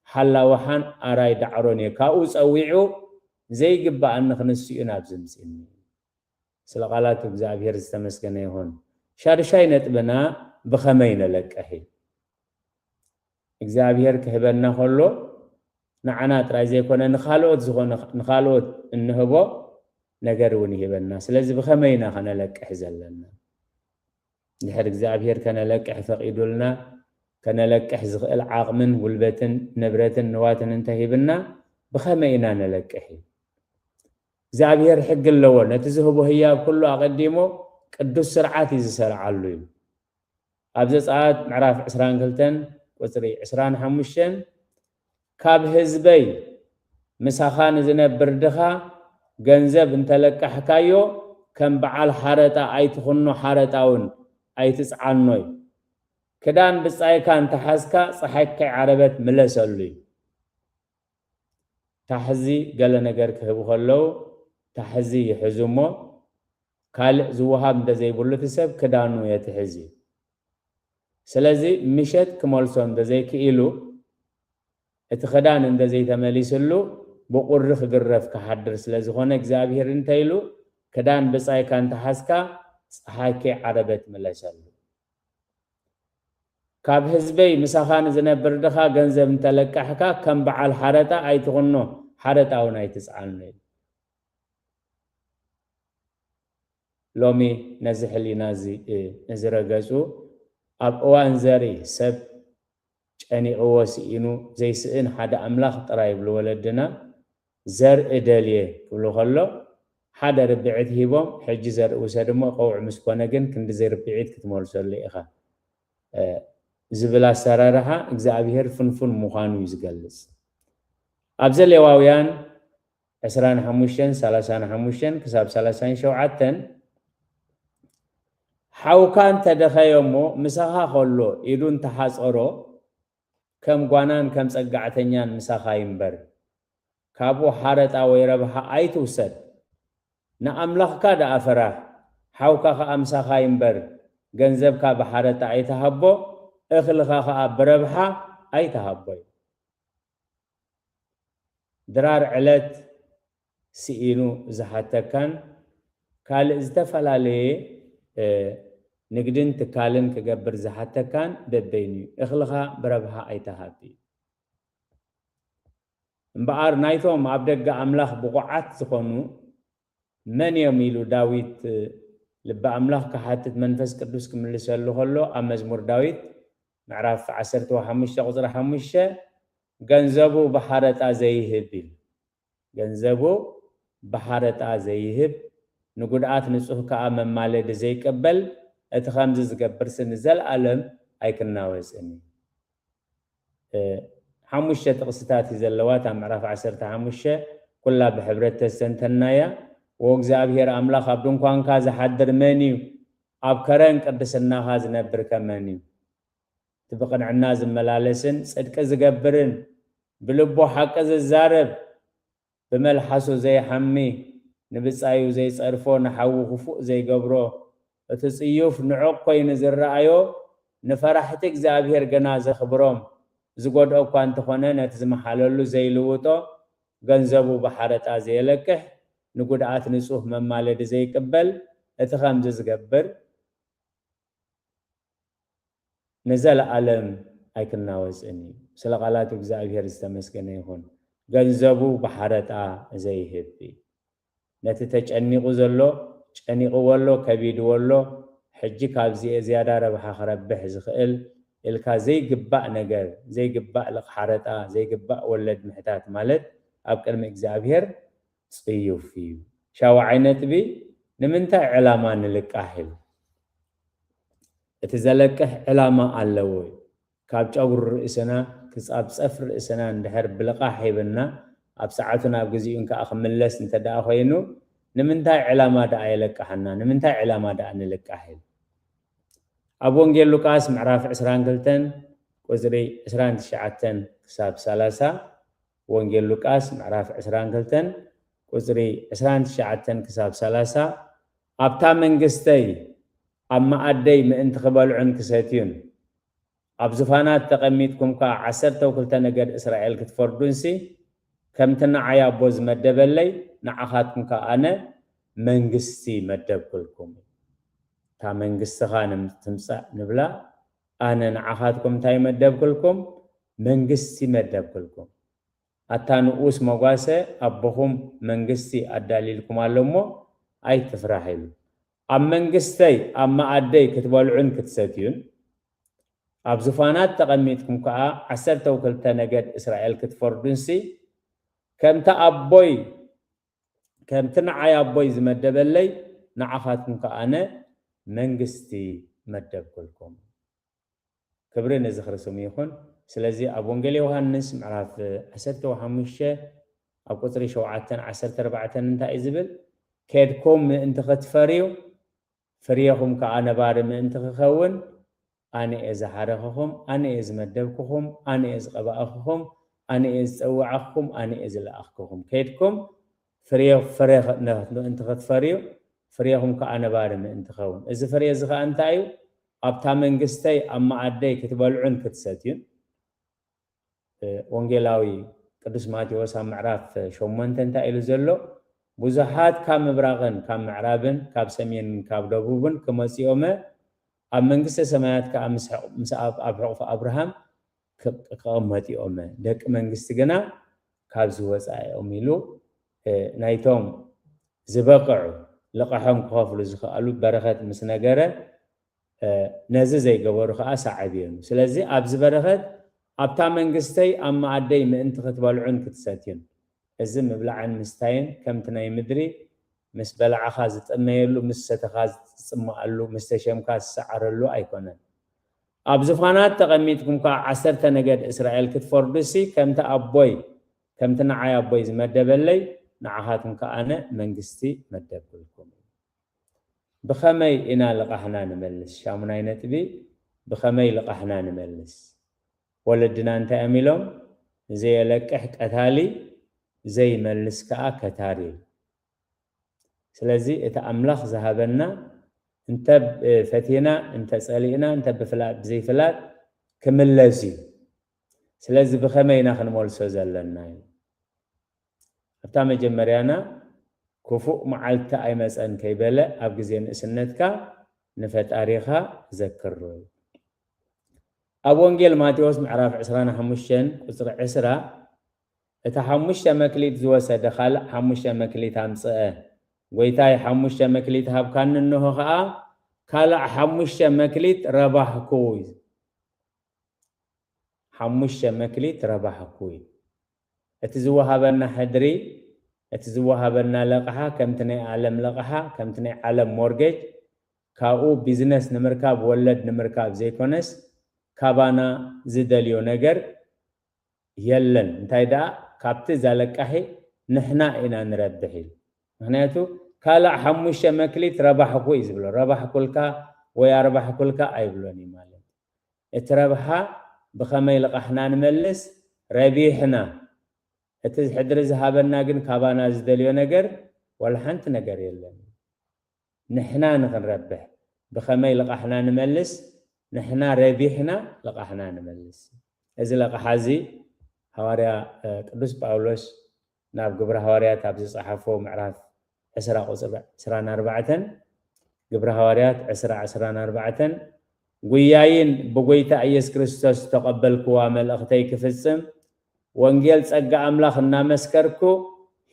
ሓላዊ ሓን ኣራይ ዳዕሮን እየ። ካብኡ ጸዊዑ ዘይግባኣኒ ክንስኡ ናብ ዝምጽእኒ። ስለ ቃላቱ እግዚኣብሔር ዝተመስገነ ይኹን። ሻድሻይ ነጥብና ብኸመይ ነለቅሕ እዩ። እግዚኣብሔር ክህበና ከሎ ንዓና ጥራይ ዘይኮነ ንኻልኦት ዝኾነ፣ ንኻልኦት እንህቦ ነገር እውን ይህበና። ስለዚ ብኸመይ ኢና ከነለቅሕ ዘለና? እንድሕር እግዚኣብሔር ከነለቅሕ ፈቒዱልና፣ ከነለቅሕ ዝኽእል ዓቕምን ጉልበትን ንብረትን ንዋትን እንተሂብና፣ ብኸመይ ኢና ነለቅሕ እዩ? እግዚኣብሔር ሕጊ ኣለዎ። ነቲ ዝህቦ ህያብ ኩሉ ኣቐዲሞ ቅዱስ ስርዓት እዩ ዝሰርዓሉ እዩ። ኣብ ዘጸኣት ምዕራፍ ዕስራን ክልተን ቁጽሪ ዕስራን ሓሙሽተን፣ ካብ ህዝበይ ምሳኻ ንዝነብር ድኻ ገንዘብ እንተለቃሕካዮ፣ ከም በዓል ሓረጣ ኣይትኹኖ፣ ሓረጣ እውን ኣይትጽዓኖ እዩ። ክዳን ብጻይካ እንተሓዝካ፣ ጸሓይ ከይዓረበት ምለሰሉ እዩ። ታሕዚ ገለ ነገር ክህቡ ከለዉ፣ ታሕዚ ይሕዙ እሞ፣ ካልእ ዝወሃብ እንተዘይብሉ፣ እቲ ሰብ ክዳኑ የትሕዝ እዩ። ስለዚ ምሸት ክመልሶ እንተዘይክኢሉ፣ እቲ ክዳን እንተዘይተመሊስሉ፣ ብቑሪ ክግረፍ ክሓድር ስለ ዝኾነ፣ እግዚኣብሔር እንታይ ኢሉ? ክዳን ብጻይካ እንተሓዝካ፣ ጸሓይ ከይዓረበት ምለሰሉ። ካብ ህዝበይ ምሳኻ ንዝነብር ድኻ ገንዘብ እንተለቃሕካ፣ ከም በዓል ሓረጣ ኣይትኹኖ፣ ሓረጣ እውን ኣይትጽዓኖ ኢሉ። ሎሚ ነዚ ሕሊና እዚ፣ እ፣ ንዝረገጹ፣ ኣብ እዋን ዘርኢ ሰብ ጨኒቕዎ ስኢኑ ዘይስእን ሓደ ኣምላኽ ጥራይ ይብሉ ወለድና። ዘርኢ ደልየ ክብሉ ከሎ፣ ሓደ ርብዒት ሂቦም፣ ሕጂ ዘርኢ ውሰድ እሞ ቀውዒ ምስ ኮነ ግን ክንድዚ ርብዒት ክትመልሰሉ ኢኻ፣ እ፣ ዝብል ኣሰራርሓ እግዚኣብሔር ፍንፉን ምዃኑ እዩ ዝገልጽ። ኣብ ዘሌዋውያን ዕስራን ሓሙሽተን፣ ሰላሳን ሓሙሽተን ክሳብ ሰላሳን ሸውዓተን፣ ሓውካ እንተ ደኸየ እሞ ምሳኻ ከሎ ኢዱ እንተሓጸሮ፣ ከም ጓናን ከም ጸጋዕተኛን ምሳኻ ይንበር። ካብኡ ሓረጣ ወይ ረብሓ ኣይትውሰድ። ንኣምላኽካ ደኣ ፍራሕ። ሓውካ ኸኣ ምሳኻ ይንበር። ገንዘብካ ብሓረጣ ኣይትሃቦ፣ እኽልኻ ኸኣ ብረብሓ ኣይትሃቦ እዩ። ድራር ዕለት ስኢኑ ዝሓተካን ካልእ ዝተፈላለየ፣ እ፣ ንግድን ትካልን ክገብር ዝሓተካን በበይኑ እዩ። እኽልኻ ብረብሓ ኣይትሃብ እዩ። እምበኣር ናይቶም ኣብ ደገ ኣምላኽ ብቑዓት ዝኾኑ መን እዮም ኢሉ ዳዊት፣ እ፣ ልቢ ኣምላኽ ክሓትት መንፈስ ቅዱስ ክምልሰሉ ከሎ ኣብ መዝሙር ዳዊት ምዕራፍ ዓሰርተ ሓሙሽተ ቁፅሪ ሓሙሽተ ገንዘቡ ብሓረጣ ዘይህብ ኢሉ። ገንዘቡ ብሓረጣ ዘይህብ፣ ንጉድኣት ንጹህ ከኣ መማለዲ ዘይቅበል፣ እቲ ከምዚ ዝገብርሲ ንዘለኣለም ኣይክናወጽን እዩ። እ፣ ሓሙሽተ ጥቕስታት እዩ ዘለዋ እታ ምዕራፍ ዓሰርተ ሓሙሽተ፣ ኩላ ብሕብረት ተስተንተናያ። ወእግዚኣብሔር ኣምላኽ ኣብ ድንኳንካ ዝሓድር መን እዩ? ኣብ ከረን ቅድስናኻ ዝነብር ከ መን እዩ? እቲ ብቕንዕና ዝመላለስን ጽድቂ ዝገብርን ብልቡ ሓቂ ዝዛረብ፣ ብመልሓሱ ዘይሓሚ፣ ንብጻዩ ዘይጸርፎ፣ ንሓዉ ክፉእ ዘይገብሮ፣ እቲ ጽዩፍ ንዑቕ ኮይኑ ዝረኣዮ፣ ንፈራሕቲ እግዚኣብሔር ገና ዘኽብሮም፣ ዝጎድኦ እኳ እንተኾነ ነቲ ዝመሓለሉ ዘይልውጦ፣ ገንዘቡ ብሓረጣ ዘየለቅሕ፣ ንጉድኣት ንጹህ መማለዲ ዘይቅበል፣ እቲ ከምዚ ዝገብር ንዘለኣለም ኣይክናወጽን እዩ። ስለ ቃላቱ እግዚኣብሔር ዝተመስገነ ይኹን። ገንዘቡ ብሓረጣ ዘይህብ እዩ። ነቲ ተጨኒቑ ዘሎ ጨኒቕዎ ኣሎ፣ ከቢድዎ ኣሎ። ሕጂ ካብዚ እየ ዝያዳ ረብሓ ክረብሕ ዝኽእል ኢልካ ዘይግባእ ነገር፣ ዘይግባእ ልቕ ሓረጣ፣ ዘይግባእ ወለድ ምሕታት ማለት ኣብ ቅድሚ እግዚኣብሔር ጽዩፍ እዩ። ሻውዓይ ነጥቢ፣ ንምንታይ ዕላማ ንልቃሕ ኢሉ? እቲ ዘለቅሕ ዕላማ ኣለዎ እዩ። ካብ ጨጉሪ ርእስና ክሳብ ጸፍሪ ርእስና እንድሕር ብልቓሕ ሂብና ኣብ ሰዓቱን ኣብ ግዜኡን ከኣ ክምለስ እንተ ደኣ ኮይኑ፣ ንምንታይ ዕላማ ደኣ የለቅሓና? ንምንታይ ዕላማ ደኣ ንልቃሕ ኢሉ? ኣብ ወንጌል ሉቃስ ምዕራፍ ዕስራን ክልተን ቁጽሪ ዕስራን ትሽዓተን ክሳብ ሰላሳ፣ ወንጌል ሉቃስ ምዕራፍ ዕስራን ክልተን ቁጽሪ ዕስራን ትሽዓተን ክሳብ ሰላሳ፣ ኣብታ መንግስተይ ኣብ መኣደይ ምእንቲ ክበልዑን ክሰትዩን፣ ኣብ ዙፋናት ተቐሚጥኩም ከኣ ዓሰርተው ክልተ ነገድ እስራኤል ክትፈርዱንሲ፣ ከምቲ ንዓይ ኣቦ ዝመደበለይ፣ ንዓኻትኩም ከኣ ኣነ መንግስቲ መደብኩልኩም። እታ መንግስትኻ ትምጻእ ንብላ፣ ኣነ ንዓኻትኩም እንታይ መደብኩልኩም? መንግስቲ መደብኩልኩም። ኣታ ንኡስ መጓሰ፣ ኣቦኹም መንግስቲ ኣዳልይልኩም ኣሎ እሞ ኣይትፍራሕ ኢሉ። ኣብ መንግስተይ ኣብ መኣደይ ክትበልዑን ክትሰትዩን፣ ኣብ ዙፋናት ተቐሚጥኩም ከኣ ዓሰርተው ክልተ ነገድ እስራኤል ክትፈርዱንሲ፣ ከምቲ ኣቦይ፣ ከምቲ ንዓይ ኣቦይ ዝመደበለይ፣ ንዓኻትኩም ከኣ ኣነ መንግስቲ መደብኩልኩም። ክብሪ ነዚ ክርስም ይኹን። ስለዚ ኣብ ወንጌል ዮሃንስ ምዕራፍ ዓሰርተ ሓሙሽተ ኣብ ቁጽሪ ሸውዓተን ዓሰርተ ኣርባዕተን እንታይ እዩ ዝብል? ከድኩም ምእንቲ ክትፈርዩ፣ ፍሬኹም ከኣ ነባሪ ምእንቲ ክኸውን፣ ኣነ እየ ዝሓረኽኹም፣ ኣነ እየ ዝመደብክኹም፣ ኣነ እየ ዝቐባእክኹም፣ ኣነ እየ ዝጸዋዕክኹም፣ ኣነ እየ ዝለኣኽክኹም። ከድኩም ፍሬ፣ ፍሬ ኸ-፣ ነ-፣ ምእንቲ ክትፈርዩ፣ ፍሬኹም ከኣ ነባሪ ምእንቲ ኸውን። እዚ ፍሬ እዚ ኸኣ እንታይ እዩ? ኣብታ መንግስተይ ኣብ መኣደይ ክትበልዑን ክትሰትዩን። እ፣ ወንጌላዊ ቅዱስ ማቴዎስ ኣብ ምዕራፍ ሸሞንተ እንታይ ኢሉ ዘሎ? ብዙሓት ካብ ምብራቕን ካብ ምዕራብን ካብ ሰሜንን ካብ ደቡብን ክመጽኡ እዮመ፣ ኣብ መንግስተ ሰማያት ከኣ ምስ ሕቕ-፣ ምስ ኣብ፣ ኣብ ሕቑፊ ኣብርሃም ክ-፣ ክቕመጡ እዮመ። ደቂ መንግስቲ ግና ካብዚ ወጻኢ እዮም ኢሉ፣ እ፣ ናይቶም ዝበቕዑ ልቓሖም ክኸፍሉ ዝኸኣሉ በረኸት ምስ ነገረ፣ እ፣ ነዚ ዘይገበሩ ከኣ ሳዕብ እዮም። ስለዚ ኣብዚ በረኸት ኣብታ መንግስተይ ኣብ መኣደይ ምእንቲ ክትበልዑን ክትሰትዩን። እዚ ምብላዕን ምስታይን ከምቲ ናይ ምድሪ ምስ በላዕኻ ዝጥመየሉ፣ ምስ ሰተኻ ዝጽመኣሉ፣ ምስ ተሸምካ ዝሰዓረሉ ኣይኮነን። ኣብ ዙፋናት ተቐሚጥኩም ከኣ ዓሰርተ ነገድ እስራኤል ክትፈርዱሲ፣ ከምቲ ኣቦይ፣ ከምቲ ንዓይ ኣቦይ ዝመደበለይ፣ ንዓኻትኩም ከኣ ኣነ መንግስቲ መደብኩልኩም። ብኸመይ ኢና ልቓሕና ንመልስ? ሻሙናይ ነጥቢ፣ ብኸመይ ልቓሕና ንመልስ? ወለድና እንታይ እዮም ኢሎም? "ዘየለቅሕ ቀታሊ፣ ዘይመልስ ከኣ ከታሪ" እዩ። ስለዚ እቲ ኣምላኽ ዝሃበና እንተ ብ-፣ ፈቲና፣ እንተ ጸሊእና፣ እንተ ብፍላጥ ብዘይፍላጥ ክምለስ እዩ። ስለዚ ብኸመይ ኢና ክንመልሶ ዘለና እዩ? ኣብታ መጀመርያና ክፉእ መዓልቲ ኣይመጸን ከይበለ ኣብ ግዜ ንእስነትካ ንፈጣሪኻ ዘክሮ እዩ። ኣብ ወንጌል ማቴዎስ ምዕራፍ ዕስራን ሓሙሽተን ቁጽሪ ዕስራ፣ እቲ ሓሙሽተ መክሊት ዝወሰደ ካልእ ሓሙሽተ መክሊት ኣምጽአ፣ ጎይታይ ሓሙሽተ መክሊት ሃብካኒ፣ እንሆ ኸዓ ካልእ ሓሙሽተ መክሊት ረባሕኩ። ሓሙሽተ መክሊት ረባሕኩ እዩ። እቲ ዝወሃበና ሕድሪ፣ እቲ ዝወሃበና ለቕሓ ከምቲ ናይ ዓለም ለቕሓ፣ ከምቲ ናይ ዓለም ሞርጌጅ፣ ካብኡ ቢዝነስ ንምርካብ፣ ወለድ ንምርካብ ዘይኮነስ፣ ካባና ዝደልዮ ነገር የለን። እንታይ ደኣ፣ ካብቲ እዛ ለቃሒ ንሕና ኢና ንረብሕ ኢሉ። ምኽንያቱ ካልእ ሓሙሽተ መክሊት ረባሕኩ እዩ ዝብሎ። ረባሕኩልካ ወይ ኣርባሕኩልካ ኣይብሎን እዩ ማለት። እቲ ረብሓ ብኸመይ ልቓሕና ንመልስ፣ ረቢሕና። እቲ ሕድሪ ዝሃበና ግን ካባና ዝደልዮ ነገር ዋላ ሓንቲ ነገር የለን። ንሕና ንኽንረብሕ፣ ብኸመይ ልቓሕና ንመልስ፣ ንሕና ረቢሕና ልቓሕና ንመልስ። እዚ ለቕሓ እዚ ሃዋርያ፣ እ፣ ቅዱስ ጳውሎስ ናብ ግብረ ሃዋርያት ኣብ ዝጸሓፎ ምዕራፍ ዕስራ ቁጽሪ ዕስራን ኣርባዕተን፣ ግብረ ሃዋርያት ዕስራ ዕስራን ኣርባዕተን፣ ጉያይን ብጎይታ ኢየሱስ ክርስቶስ ዝተቐበልክዋ መልእኽተይ ክፍጽም፣ ወንጌል ጸጋ ኣምላኽ እናመስከርኩ፣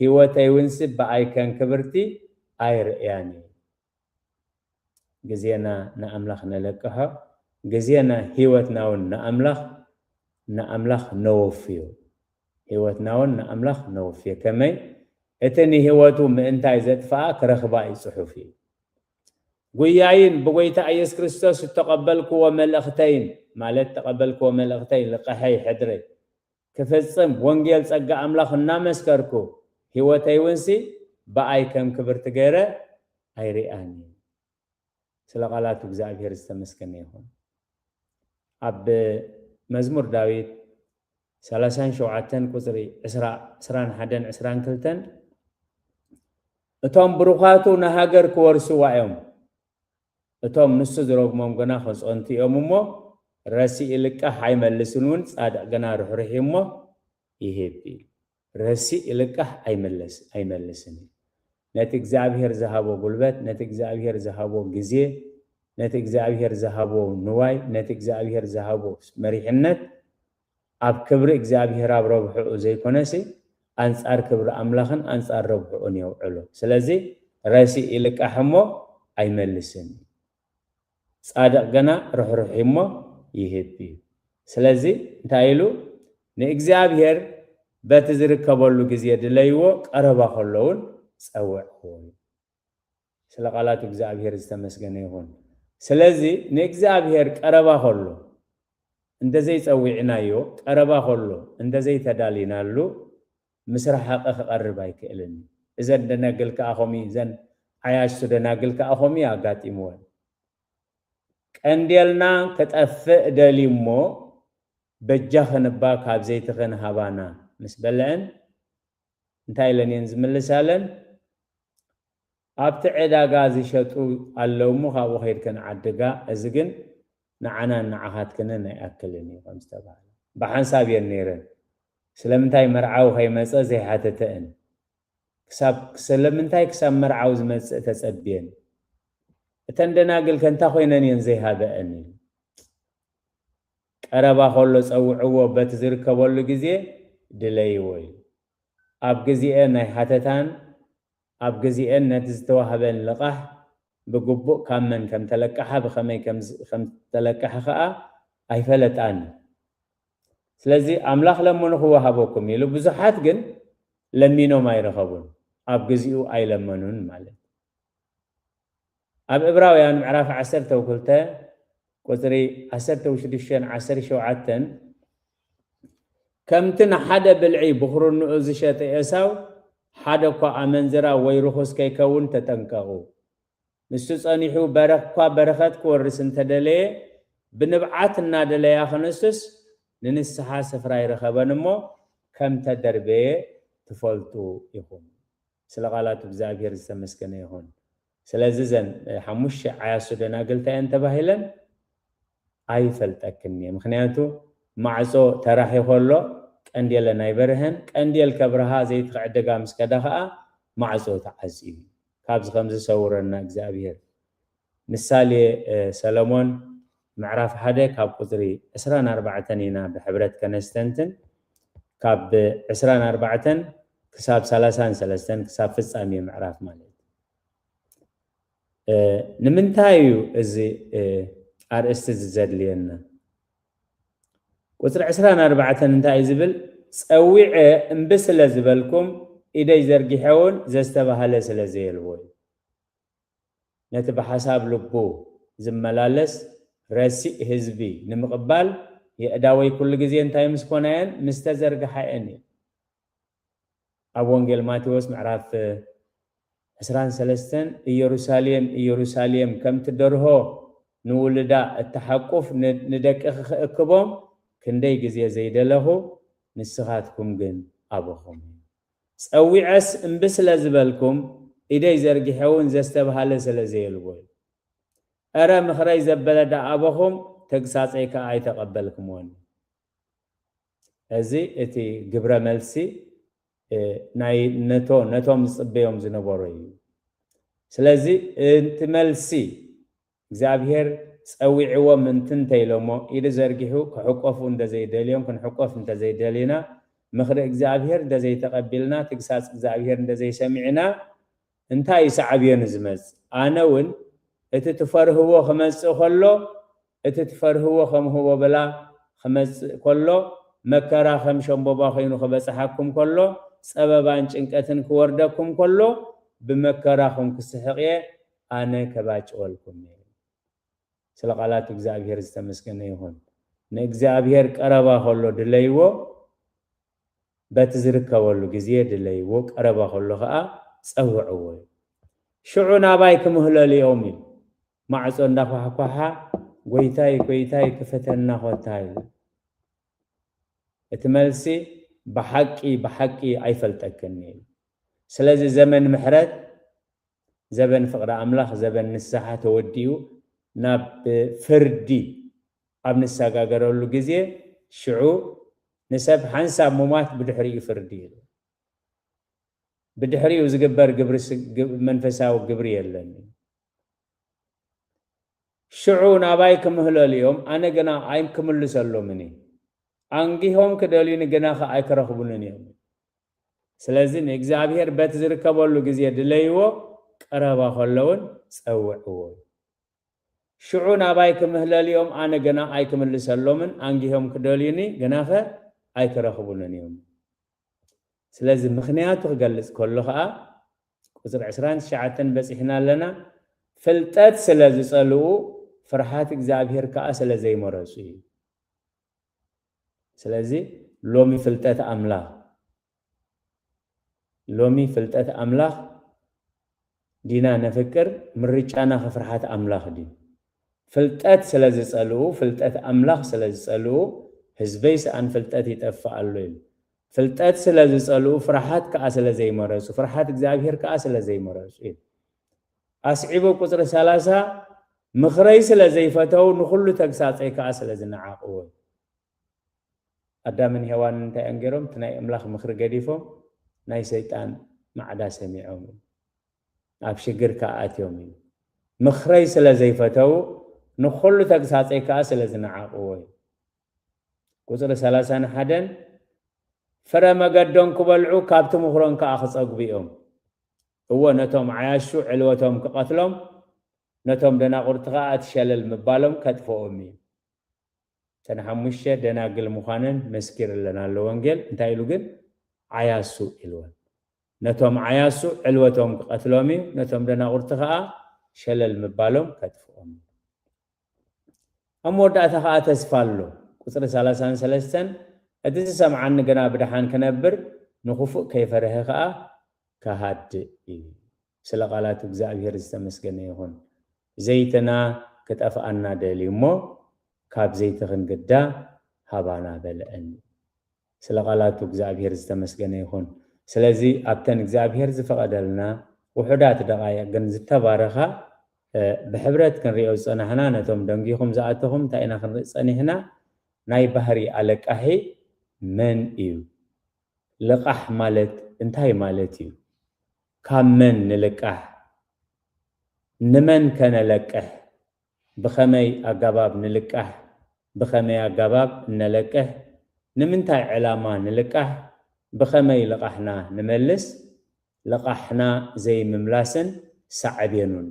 ህይወተይ እውን ሲ ብኣይ ከም ክብርቲ ኣይርእያን እዩ። ግዜና ንኣምላኽ ነለቅሖ፣ ግዜና ህይወትና እውን ንኣምላኽ፣ ንኣምላኽ ነወፍዮ። ህይወትና እውን ንኣምላኽ ነወፍዮ። ከመይ? እቲ ንህይወቱ ምእንታይ ዘጥፍኣ ክረኽባ እዩ ጽሑፍ እዩ። ጉያይን ብጎይታ ኢየሱስ ክርስቶስ እተቐበልክዎ መልእኽተይን፣ ማለት ተቐበልክዎ መልእኽተይ፣ ልቐሐይ፣ ሕድረይ፣ ክፍጽም፣ ወንጌል ጸጋ ኣምላኽ እናመስከርኩ፣ ህይወተይ እውን ሲ ብኣይ ከም ክብርቲ ገይረ ኣይርእያን እዩ። ስለ ቃላቱ እግዚኣብሔር ዝተመስገነ ይኹን። ኣብ መዝሙር ዳዊት ሰላሳን ሸውዓተን ቁጽሪ ዕስራ፣ ዕስራን ሓደን ዕስራን ክልተን፣ እቶም ብሩኻቱ ንሃገር ክወርስዋ እዮም፣ እቶም ንሱ ዝረግሞም ግና ክጸንቱ እዮም እሞ፣ ረሲእ ልቃሕ ኣይመልስን እውን፣ ጻድቕ ግና ርሕሩሕ እዩ እሞ ይህብ እዩ። ረሲእ ልቃሕ ኣይመለስ-፣ ኣይመልስን እዩ። ነቲ እግዚኣብሔር ዝሃቦ ጉልበት፣ ነቲ እግዚኣብሔር ዝሃቦ ግዜ፣ ነቲ እግዚኣብሔር ዝሃቦ ንዋይ፣ ነቲ እግዚኣብሔር ዝሃቦ መሪሕነት ኣብ ክብሪ እግዚኣብሔር ኣብ ረብሕኡ ዘይኮነሲ፣ ኣንጻር ክብሪ ኣምላኽን ኣንጻር ረብሕኡን የውዕሎ። ስለዚ ረሲእ ይልቃሕ እሞ ኣይመልስን እዩ። ጻድቕ ግና ርሕሩሕ እዩ እሞ ይህብ እዩ። ስለዚ እንታይ ኢሉ? ንእግዚኣብሔር በቲ ዝርከበሉ ግዜ ድለይዎ፣ ቀረባ ከሎ እውን ጸውዕዎ። ስለ ቃላቱ እግዚኣብሔር ዝተመስገነ ይኹን። ስለዚ ንእግዚኣብሔር ቀረባ ከሎ እንተዘይጸዊዕናዮ፣ ቀረባ ከሎ እንተዘይተዳሊናሉ፣ ምስ ረሓቐ ክቐርብ ኣይክእልን እዩ። እዘን ደናግል ከኣ ከምኡ እዩ፣ እዘን ዓያሽቱ ደናግል ከኣ ከምኡ እዩ ኣጋጢምወን። ቀንዴልና ክጠፍእ ደልዩ እሞ፣ በጃኽን እባ ካብ ዘይትኽን ሃባና ምስ በልዐን፣ እንታይ ኢለን እየን ዝምልሳለን? ኣብቲ ዕዳጋ ዝሸጡ ኣለዉ እሞ፣ ካብኡ ከይድክን ዓድጋ፣ እዚ ግን ንዓናን ንዓኻትክንን ኣይኣክልን እዩ፣ ከም ዝተባህለ። ብሓንሳብ እየን ነይረን። ስለምንታይ መርዓዊ ከይመጸ ዘይሓተተእን? ክሳብ፣ ስለምንታይ ክሳብ መርዓዊ ዝመጽእ ተጸብየን? እተን ደናግል ከ እንታይ ኮይነን እየን ዘይሃበአን? ቀረባ ከሎ ጸውዕዎ፣ በቲ ዝርከበሉ ግዜ ድለይዎ እዩ። ኣብ ግዜኤ ናይ ሓተታን ኣብ ግዜኤን ነቲ ዝተዋህበን ልቓሕ ብግቡእ ካብ መን ከም ተለቀሓ፣ ብኸመይ ከም ዝ-፣ ከም ተለቀሐ ከኣ ኣይፈለጣን። ስለዚ ኣምላኽ ለምኑ ክወሃበኩም ኢሉ፣ ብዙሓት ግን ለሚኖም ኣይረኸቡን፣ ኣብ ግዜኡ ኣይለመኑን ማለት። ኣብ ዕብራውያን ምዕራፍ ዓሰርተ ክልተ ቁጽሪ ዓሰርተ ሽዱሽተን ዓሰርተ ሸውዓተን፣ ከምቲ ንሓደ ብልዒ ብኹርንኡ ዝሸጠ ኤሳው፣ ሓደ እኳ ኣመንዝራ ወይ ርኹስ ከይከውን ተጠንቀቑ። ንሱ ጸኒሑ በረ-፣ እኳ በረኸት ክወርስ እንተደለየ፣ ብንብዓት እናደለያ ክንሱስ ንንስሓ ስፍራ ኣይረኸበን እሞ፣ ከም ተደርበየ ትፈልጡ ኢኹም። ስለ ቃላቱ እግዚኣብሔር ዝተመስገነ ይኹን። ስለዚ እዘን፣ እ፣ ሓሙሽተ ዓያሱ ደናግል እንታይ እየን ተባሂለን? ኣይፈልጠክን እየ። ምኽንያቱ ማዕጾ ተራሒ ከሎ ቀንዴለን ኣይበርሀን። ቀንዴል ከብርሃ ዘይትኽዕድጋ ምስ ከዳ ኸኣ ማዕጾ ተዓጽዩ እዩ። ካብዚ ከም ዝሰውረና እግዚኣብሔር። ምሳሌ፣ እ፣ ሰለሞን ምዕራፍ ሓደ ካብ ቁጽሪ ዕስራን ኣርባዕተን ኢና ብሕብረት ከነስተንትን። ካብ ዕስራን ኣርባዕተን ክሳብ ሰላሳን ሰለስተን ክሳብ ፍጻሜ ምዕራፍ ማለት እዩ። እ፣ ንምንታይ እዩ እዚ፣ እ፣ ኣርእስቲ እዚ ዘድልየና? ቁጽሪ ዕስራን ኣርባዕተን እንታይ እዩ ዝብል? "ጸዊዐ እምቢ ስለ ዝበልኩም፣ ኢደይ ዘርጊሐ እውን ዘስተባህለ ስለ ዘየልቦ እዩ።" ነቲ ብሓሳብ ልቡ ዝመላለስ ረሲእ ህዝቢ ንምቕባል፣ የእዳወይ ኩሉ ግዜ እንታይ ምስ ኮና እየን? ምስ ተዘርግሓ እየን እዩ። ኣብ ወንጌል ማቴዎስ ምዕራፍ ዕስራን ሰለስተን፣ "ኢየሩሳሌም፣ ኢየሩሳሌም፣ ከምቲ ደርሆ ንውሉዳ እትሓቁፍ ን-፣ ንደቅኺ ክእክቦም ክንደይ ግዜ ዘይደለኹ፣ ንስኻትኩም ግን ኣበኹም። ጸዊዐስ እምቢ ስለ ዝበልኩም፣ ኢደይ ዘርጊሐ እውን ዘስተብሃለ ስለ ዘየልቦ እዩ። እረ ምኽረይ ዘበለ ደኣ ኣበኹም፣ ተግሳጸይ ከኣ ኣይተቐበልኩምዎን እዩ።" እዚ እቲ ግብረ መልሲ፣ እ፣ ናይ ነቶ-፣ ነቶም ዝጽበዮም ዝነበሩ እዩ። ስለዚ እቲ መልሲ እግዚኣብሔር ጸዊዕዎም እንትን እንተኢሎሞ፣ ኢዱ ዘርጊሑ ክሕቆፉ እንተዘይደልዮም፣ ክንሕቆፍ እንተዘይደሊና፣ ምኽሪ እግዚኣብሔር እንተዘይተቐቢልና፣ ትግሳጽ እግዚኣብሔር እንተዘይሰሚዕና፣ እንታይ እዩ ሳዕቤኑ ዝመጽእ? ኣነ እውን እቲ ትፈርህዎ ክመጽእ ከሎ፣ እቲ ትፈርህዎ ከም ህቦበላ ክመጽእ ከሎ፣ መከራ ከም ሸምቦባ ኮይኑ ክበጽሓኩም ከሎ፣ ጸበባን ጭንቀትን ክወርደኩም ከሎ፣ ብመከራኹም ክስሕቕ እየ፣ ኣነ ከባጭወልኩም እየ። ስለ ቃላት እግዚኣብሔር ዝተመስገነ ይኹን። ንእግዚኣብሔር ቀረባ ከሎ ድለይዎ፣ በቲ ዝርከበሉ ግዜ ድለይዎ፣ ቀረባ ከሎ ኸኣ ጸውዕዎ እዩ። ሽዑ ናባይ ክምህለሉ እዮም ኢሉ። ማዕጾ እንዳኳሕኳሓ፣ "ጎይታይ፣ ጎይታይ፣ ክፈተና ኮታ" ኢሉ። እቲ መልሲ፣ "ብሓቂ፣ ብሓቂ ኣይፈልጠክን" ኢሉ። ስለዚ ዘመን ምሕረት፣ ዘበን ፍቕሪ ኣምላኽ፣ ዘበን ንስሓ ተወዲኡ ናብ ፍርዲ ኣብ ንሰጋገረሉ ግዜ፣ ሽዑ ንሰብ ሓንሳብ ምሟት ብድሕሪኡ ፍርዲ ኢሉ። ብድሕሪኡ ዝግበር ግብሪ ስ-፣ ግብ-፣ መንፈሳዊ ግብሪ የለን። ሽዑ ናባይ ክምህለሉ እዮም፣ ኣነ ግና ኣይክምልሰሎምን እየ። ኣንጊሆም ክደልዩኒ ግናኸ ኣይክረኽቡንን እዮም። ስለዚ ንእግዚኣብሔር በቲ ዝርከበሉ ግዜ ድለይዎ፣ ቀረባ ከሎ እውን ጸውዕዎ። ሽዑ ናባይ ክምህለሉ እዮም፣ ኣነ ግና ኣይክምልሰሎምን፣ ኣንጊሆም ክደልዩኒ ግናኸ ኣይክረኽቡንን እዮም። ስለዚ ምኽንያቱ ክገልጽ ከሎ ኸኣ፣ ቁጽሪ ዕስራን ትሽዓተን በጺሕና ኣለና። ፍልጠት ስለ ዝጸልኡ፣ ፍርሃት እግዚኣብሔር ከኣ ስለ ዘይመረጹ እዩ። ስለዚ ሎሚ ፍልጠት ኣምላኽ፣ ሎሚ ፍልጠት ኣምላኽ ዲና ነፍቅር? ምርጫና ከፍርሃት ኣምላኽ ድዩ? ፍልጠት ስለ ዝጸልኡ፣ ፍልጠት ኣምላኽ ስለ ዝጸልኡ፣ ህዝበይ ሰኣን ፍልጠት ይጠፍእ ኣሎ ኢሉ። ፍልጠት ስለ ዝጸልኡ፣ ፍርሃት ከኣ ስለ ዘይመረጹ፣ ፍርሃት እግዚኣብሔር ከኣ ስለ ዘይመረጹ ኢሉ። ኣስዒቡ ቁጽሪ ሰላሳ፣ ምኽረይ ስለ ዘይፈተው፣ ንኹሉ ተግሳጸይ ከኣ ስለ ዝነዓቕዎ። ኣዳምን ሄዋንን እንታይ እዮም ገይሮም? እቲ ናይ ኣምላኽ ምኽሪ ገዲፎም፣ ናይ ሰይጣን ማዕዳ ሰሚዖም እዮም። ኣብ ሽግር ከኣ ኣትዮም እዩ። ምኽረይ ስለ ዘይፈተው፣ ንኹሉ ተግሳጸይ ከኣ ስለ ዝነዓቕዎ እዩ። ቁጽሪ ሰላሳን ሓደን፣ ፍረ መገዶም ክበልዑ፣ ካብቲ ምኽሮም ከኣ ክጸግቡ እዮም። እወ፣ ነቶም ዓያሹ ዕልወቶም ክቐትሎም፣ ነቶም ደናቑርቲ ከኣ እቲ ሸለል ምባሎም ከጥፍኦም እዩ። እተን ሓሙሽተ ደናግል ምዃነን መስኪርለን ኣሎ ወንጌል። እንታይ ኢሉ ግን? ዓያሱ ኢልወን። ነቶም ዓያሱ ዕልወቶም ክቐትሎም እዩ፣ ነቶም ደናቑርቲ ከኣ ሸለል ምባሎም ከጥፍኦም እዩ። ኣብ መወዳእታ ከኣ ተስፋ ኣሎ። ቁጽሪ ሰላሳን ሰለስተን፣ እቲ ዝሰምዓኒ ግና ብደሓን ክነብር፣ ንኽፉእ ከይፈርሀ ከኣ ክሃድእ እዩ። ስለ ቃላቱ እግዚኣብሔር ዝተመስገነ ይኹን። ዘይትና ክጠፍኣና ደልዩ እሞ፣ ካብ ዘይቲ ክንግዳ ሃባና በልዐኒ። ስለ ቃላቱ እግዚኣብሔር ዝተመስገነ ይኹን። ስለዚ ኣብተን እግዚኣብሔር ዝፈቐደልና ውሑዳት ደቓይቕ ግን ዝተባረኻ፣ እ፣ ብሕብረት ክንሪኦ ዝጸናሕና፣ ነቶም ደንጊኹም ዝኣተኹም እንታይ ኢና ክንርኢ ጸኒሕና? ናይ ባህሪ ኣለቃሒ መን እዩ? ልቓሕ ማለት እንታይ ማለት እዩ? ካብ መን ንልቃሕ? ንመን ከ ነለቅሕ? ብኸመይ ኣገባብ ንልቃሕ? ብኸመይ ኣገባብ እነለቅሕ? ንምንታይ ዕላማ ንልቃሕ? ብኸመይ ልቓሕና ንመልስ? ልቓሕና ዘይምምላስን ሳዕቤኑን።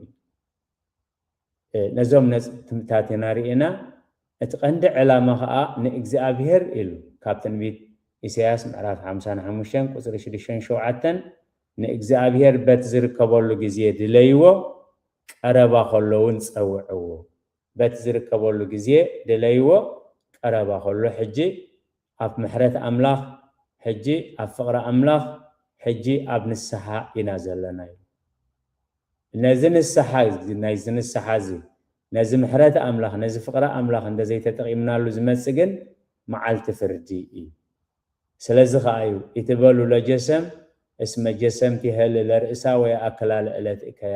ነዞም ነጥብታት ኢና ርኢና። እቲ ቀንዲ ዕላማ ከዓ ንእግዚኣብሔር ኢሉ ካብ ትንቢት ኢሳያስ ምዕራፍ ሓምሳን ሓሙሽተን ቁፅሪ ሽዱሽተን ሸውዓተን ንእግዚኣብሔር በቲ ዝርከበሉ ግዜ ድለይዎ፣ ቀረባ ከሎ እውን ጸውዕዎ። በቲ ዝርከበሉ ግዜ ድለይዎ፣ ቀረባ ከሎ። ሕጂ ኣብ ምሕረት ኣምላኽ፣ ሕጂ ኣብ ፍቕሪ ኣምላኽ፣ ሕጂ ኣብ ንስሓ ኢና ዘለና ኢሉ። ነዚ ንስሓ እዚ፣ ናይዚ ንስሓ እዚ፣ ነዚ ምሕረት ኣምላኽ፣ ነዚ ፍቕሪ ኣምላኽ እንተዘይተጠቒምናሉ ዝመጽእ ግን መዓልቲ ፍርዲ እዩ። ስለዚ ኸዓ እዩ፣ "ኢትበሉ ለጀሰም እስመ ጀሰም ቲሀል ለርእሳ ወይ ኣክላ ለእለት እከያ።"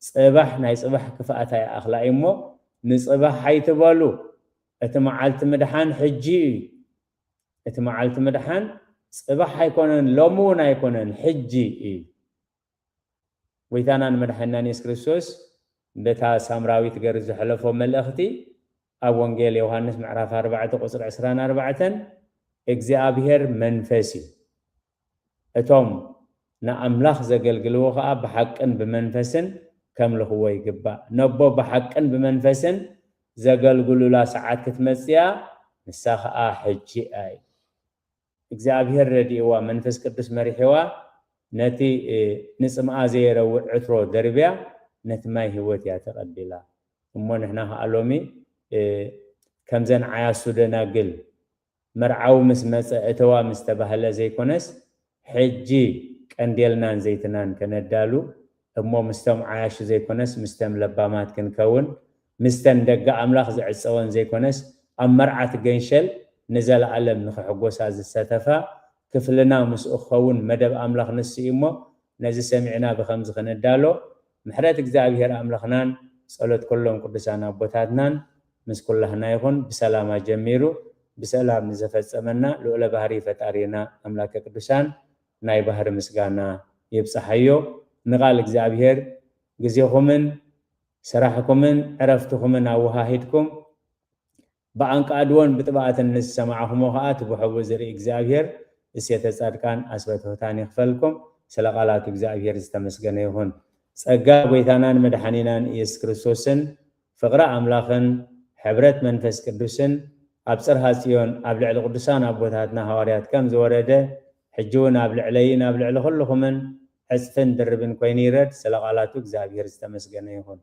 ጽባሕ፣ ናይ ጽባሕ ክፍኣታ ይኣኽላ እዩ እሞ፣ ንጽባሕ ኣይትበሉ። እቲ መዓልቲ ምድሓን ሕጂ እዩ። እቲ መዓልቲ ምድሓን ጽባሕ ኣይኮነን፣ ሎሚ እውን ኣይኮነን፣ ሕጂ እዩ። ጎይታናን መድሓኒናን የሱስ ክርስቶስ በታ ሳምራዊት ገር ዘሕለፎ መልእኽቲ ኣብ ወንጌል ዮሃንስ ምዕራፍ ኣርባዕተ ቁጽሪ ዕስራን ኣርባዕተን፣ "እግዚኣብሔር መንፈስ እዩ። እቶም ንኣምላኽ ዘገልግልዎ ኸኣ ብሓቅን ብመንፈስን ከምልኽዎ ይግባእ። ነቦ ብሓቅን ብመንፈስን ዘገልግሉላ ሰዓት ክትመጽእ እያ፣ ንሳ ኸኣ ሕጂ እያ" እዩ። እግዚኣብሔር ረዲእዋ፣ መንፈስ ቅዱስ መሪሕዋ፣ ነቲ፣ እ፣ ንጽምኣ ዘየረውዕ ዕትሮ ደርብያ፣ ነቲ ማይ ህይወት እያ ተቐቢላ። እሞ ንሕና ኸኣ ሎሚ፣ እ፣ ከምዘን ዓያሱ ደናግል መርዓዊ ምስ መጸ እተዋ ምስ ተባህለ ዘይኮነስ፣ ሕጂ ቀንዴልናን ዘይትናን ከነዳሉ፣ እሞ ምስቶም ዓያሹ ዘይኮነስ፣ ምስቶም ለባማት ክንከውን፣ ምስተን ደገ ኣምላኽ ዝዕጸወን ዘይኮነስ፣ ኣብ መርዓት ገንሸል ንዘለኣለም ንኽሕጎሳ ዝሰተፋ፣ ክፍልና ምስኡ ክኸውን መደብ ኣምላኽ ንሱ እዩ እሞ፣ ነዚ ሰሚዕና ብኸምዚ ክንዳሎ፣ ምሕረት እግዚኣብሔር ኣምላኽናን ጸሎት ኩሎም ቅዱሳን ኣቦታትናን ምስ ኩላህና ይኹን። ብሰላም ኣጀሚሩ ብሰላም ንዘፈጸመና ልዑለ ባህሪ ፈጣሪና ኣምላከ ቅዱሳን ናይ ባህሪ ምስጋና ይብጽሓዮ። ንቓል እግዚኣብሔር ግዜኹምን ስራሕኩምን ዕረፍትኹምን ኣወሃሂድኩም ብኣንቃድዎን ብጥብኣትን ንዝሰማዕኹሞ ኸኣ እቲ ብሕቡእ ዝርኢ እግዚኣብሔር እሴተ ጻድቃን ኣስበ ትሑታን ይኽፈልኩም። ስለ ቃላቱ እግዚኣብሔር ዝተመስገነ ይኹን። ጸጋ ጎይታናን መድሓኒናን ኢየሱስ ክርስቶስን ፍቕሪ ኣምላኽን ሕብረት መንፈስ ቅዱስን ኣብ ጽርሃ ጽዮን ኣብ ልዕሊ ቅዱሳን ኣቦታትና ሃዋርያት ከም ዝወረደ፣ ሕጂ እውን ኣብ ልዕለይን ኣብ ልዕሊ ኩልኹምን ዕጽፍን ድርብን ኮይኑ ይረድ። ስለ ቃላቱ እግዚኣብሔር ዝተመስገነ ይኹን።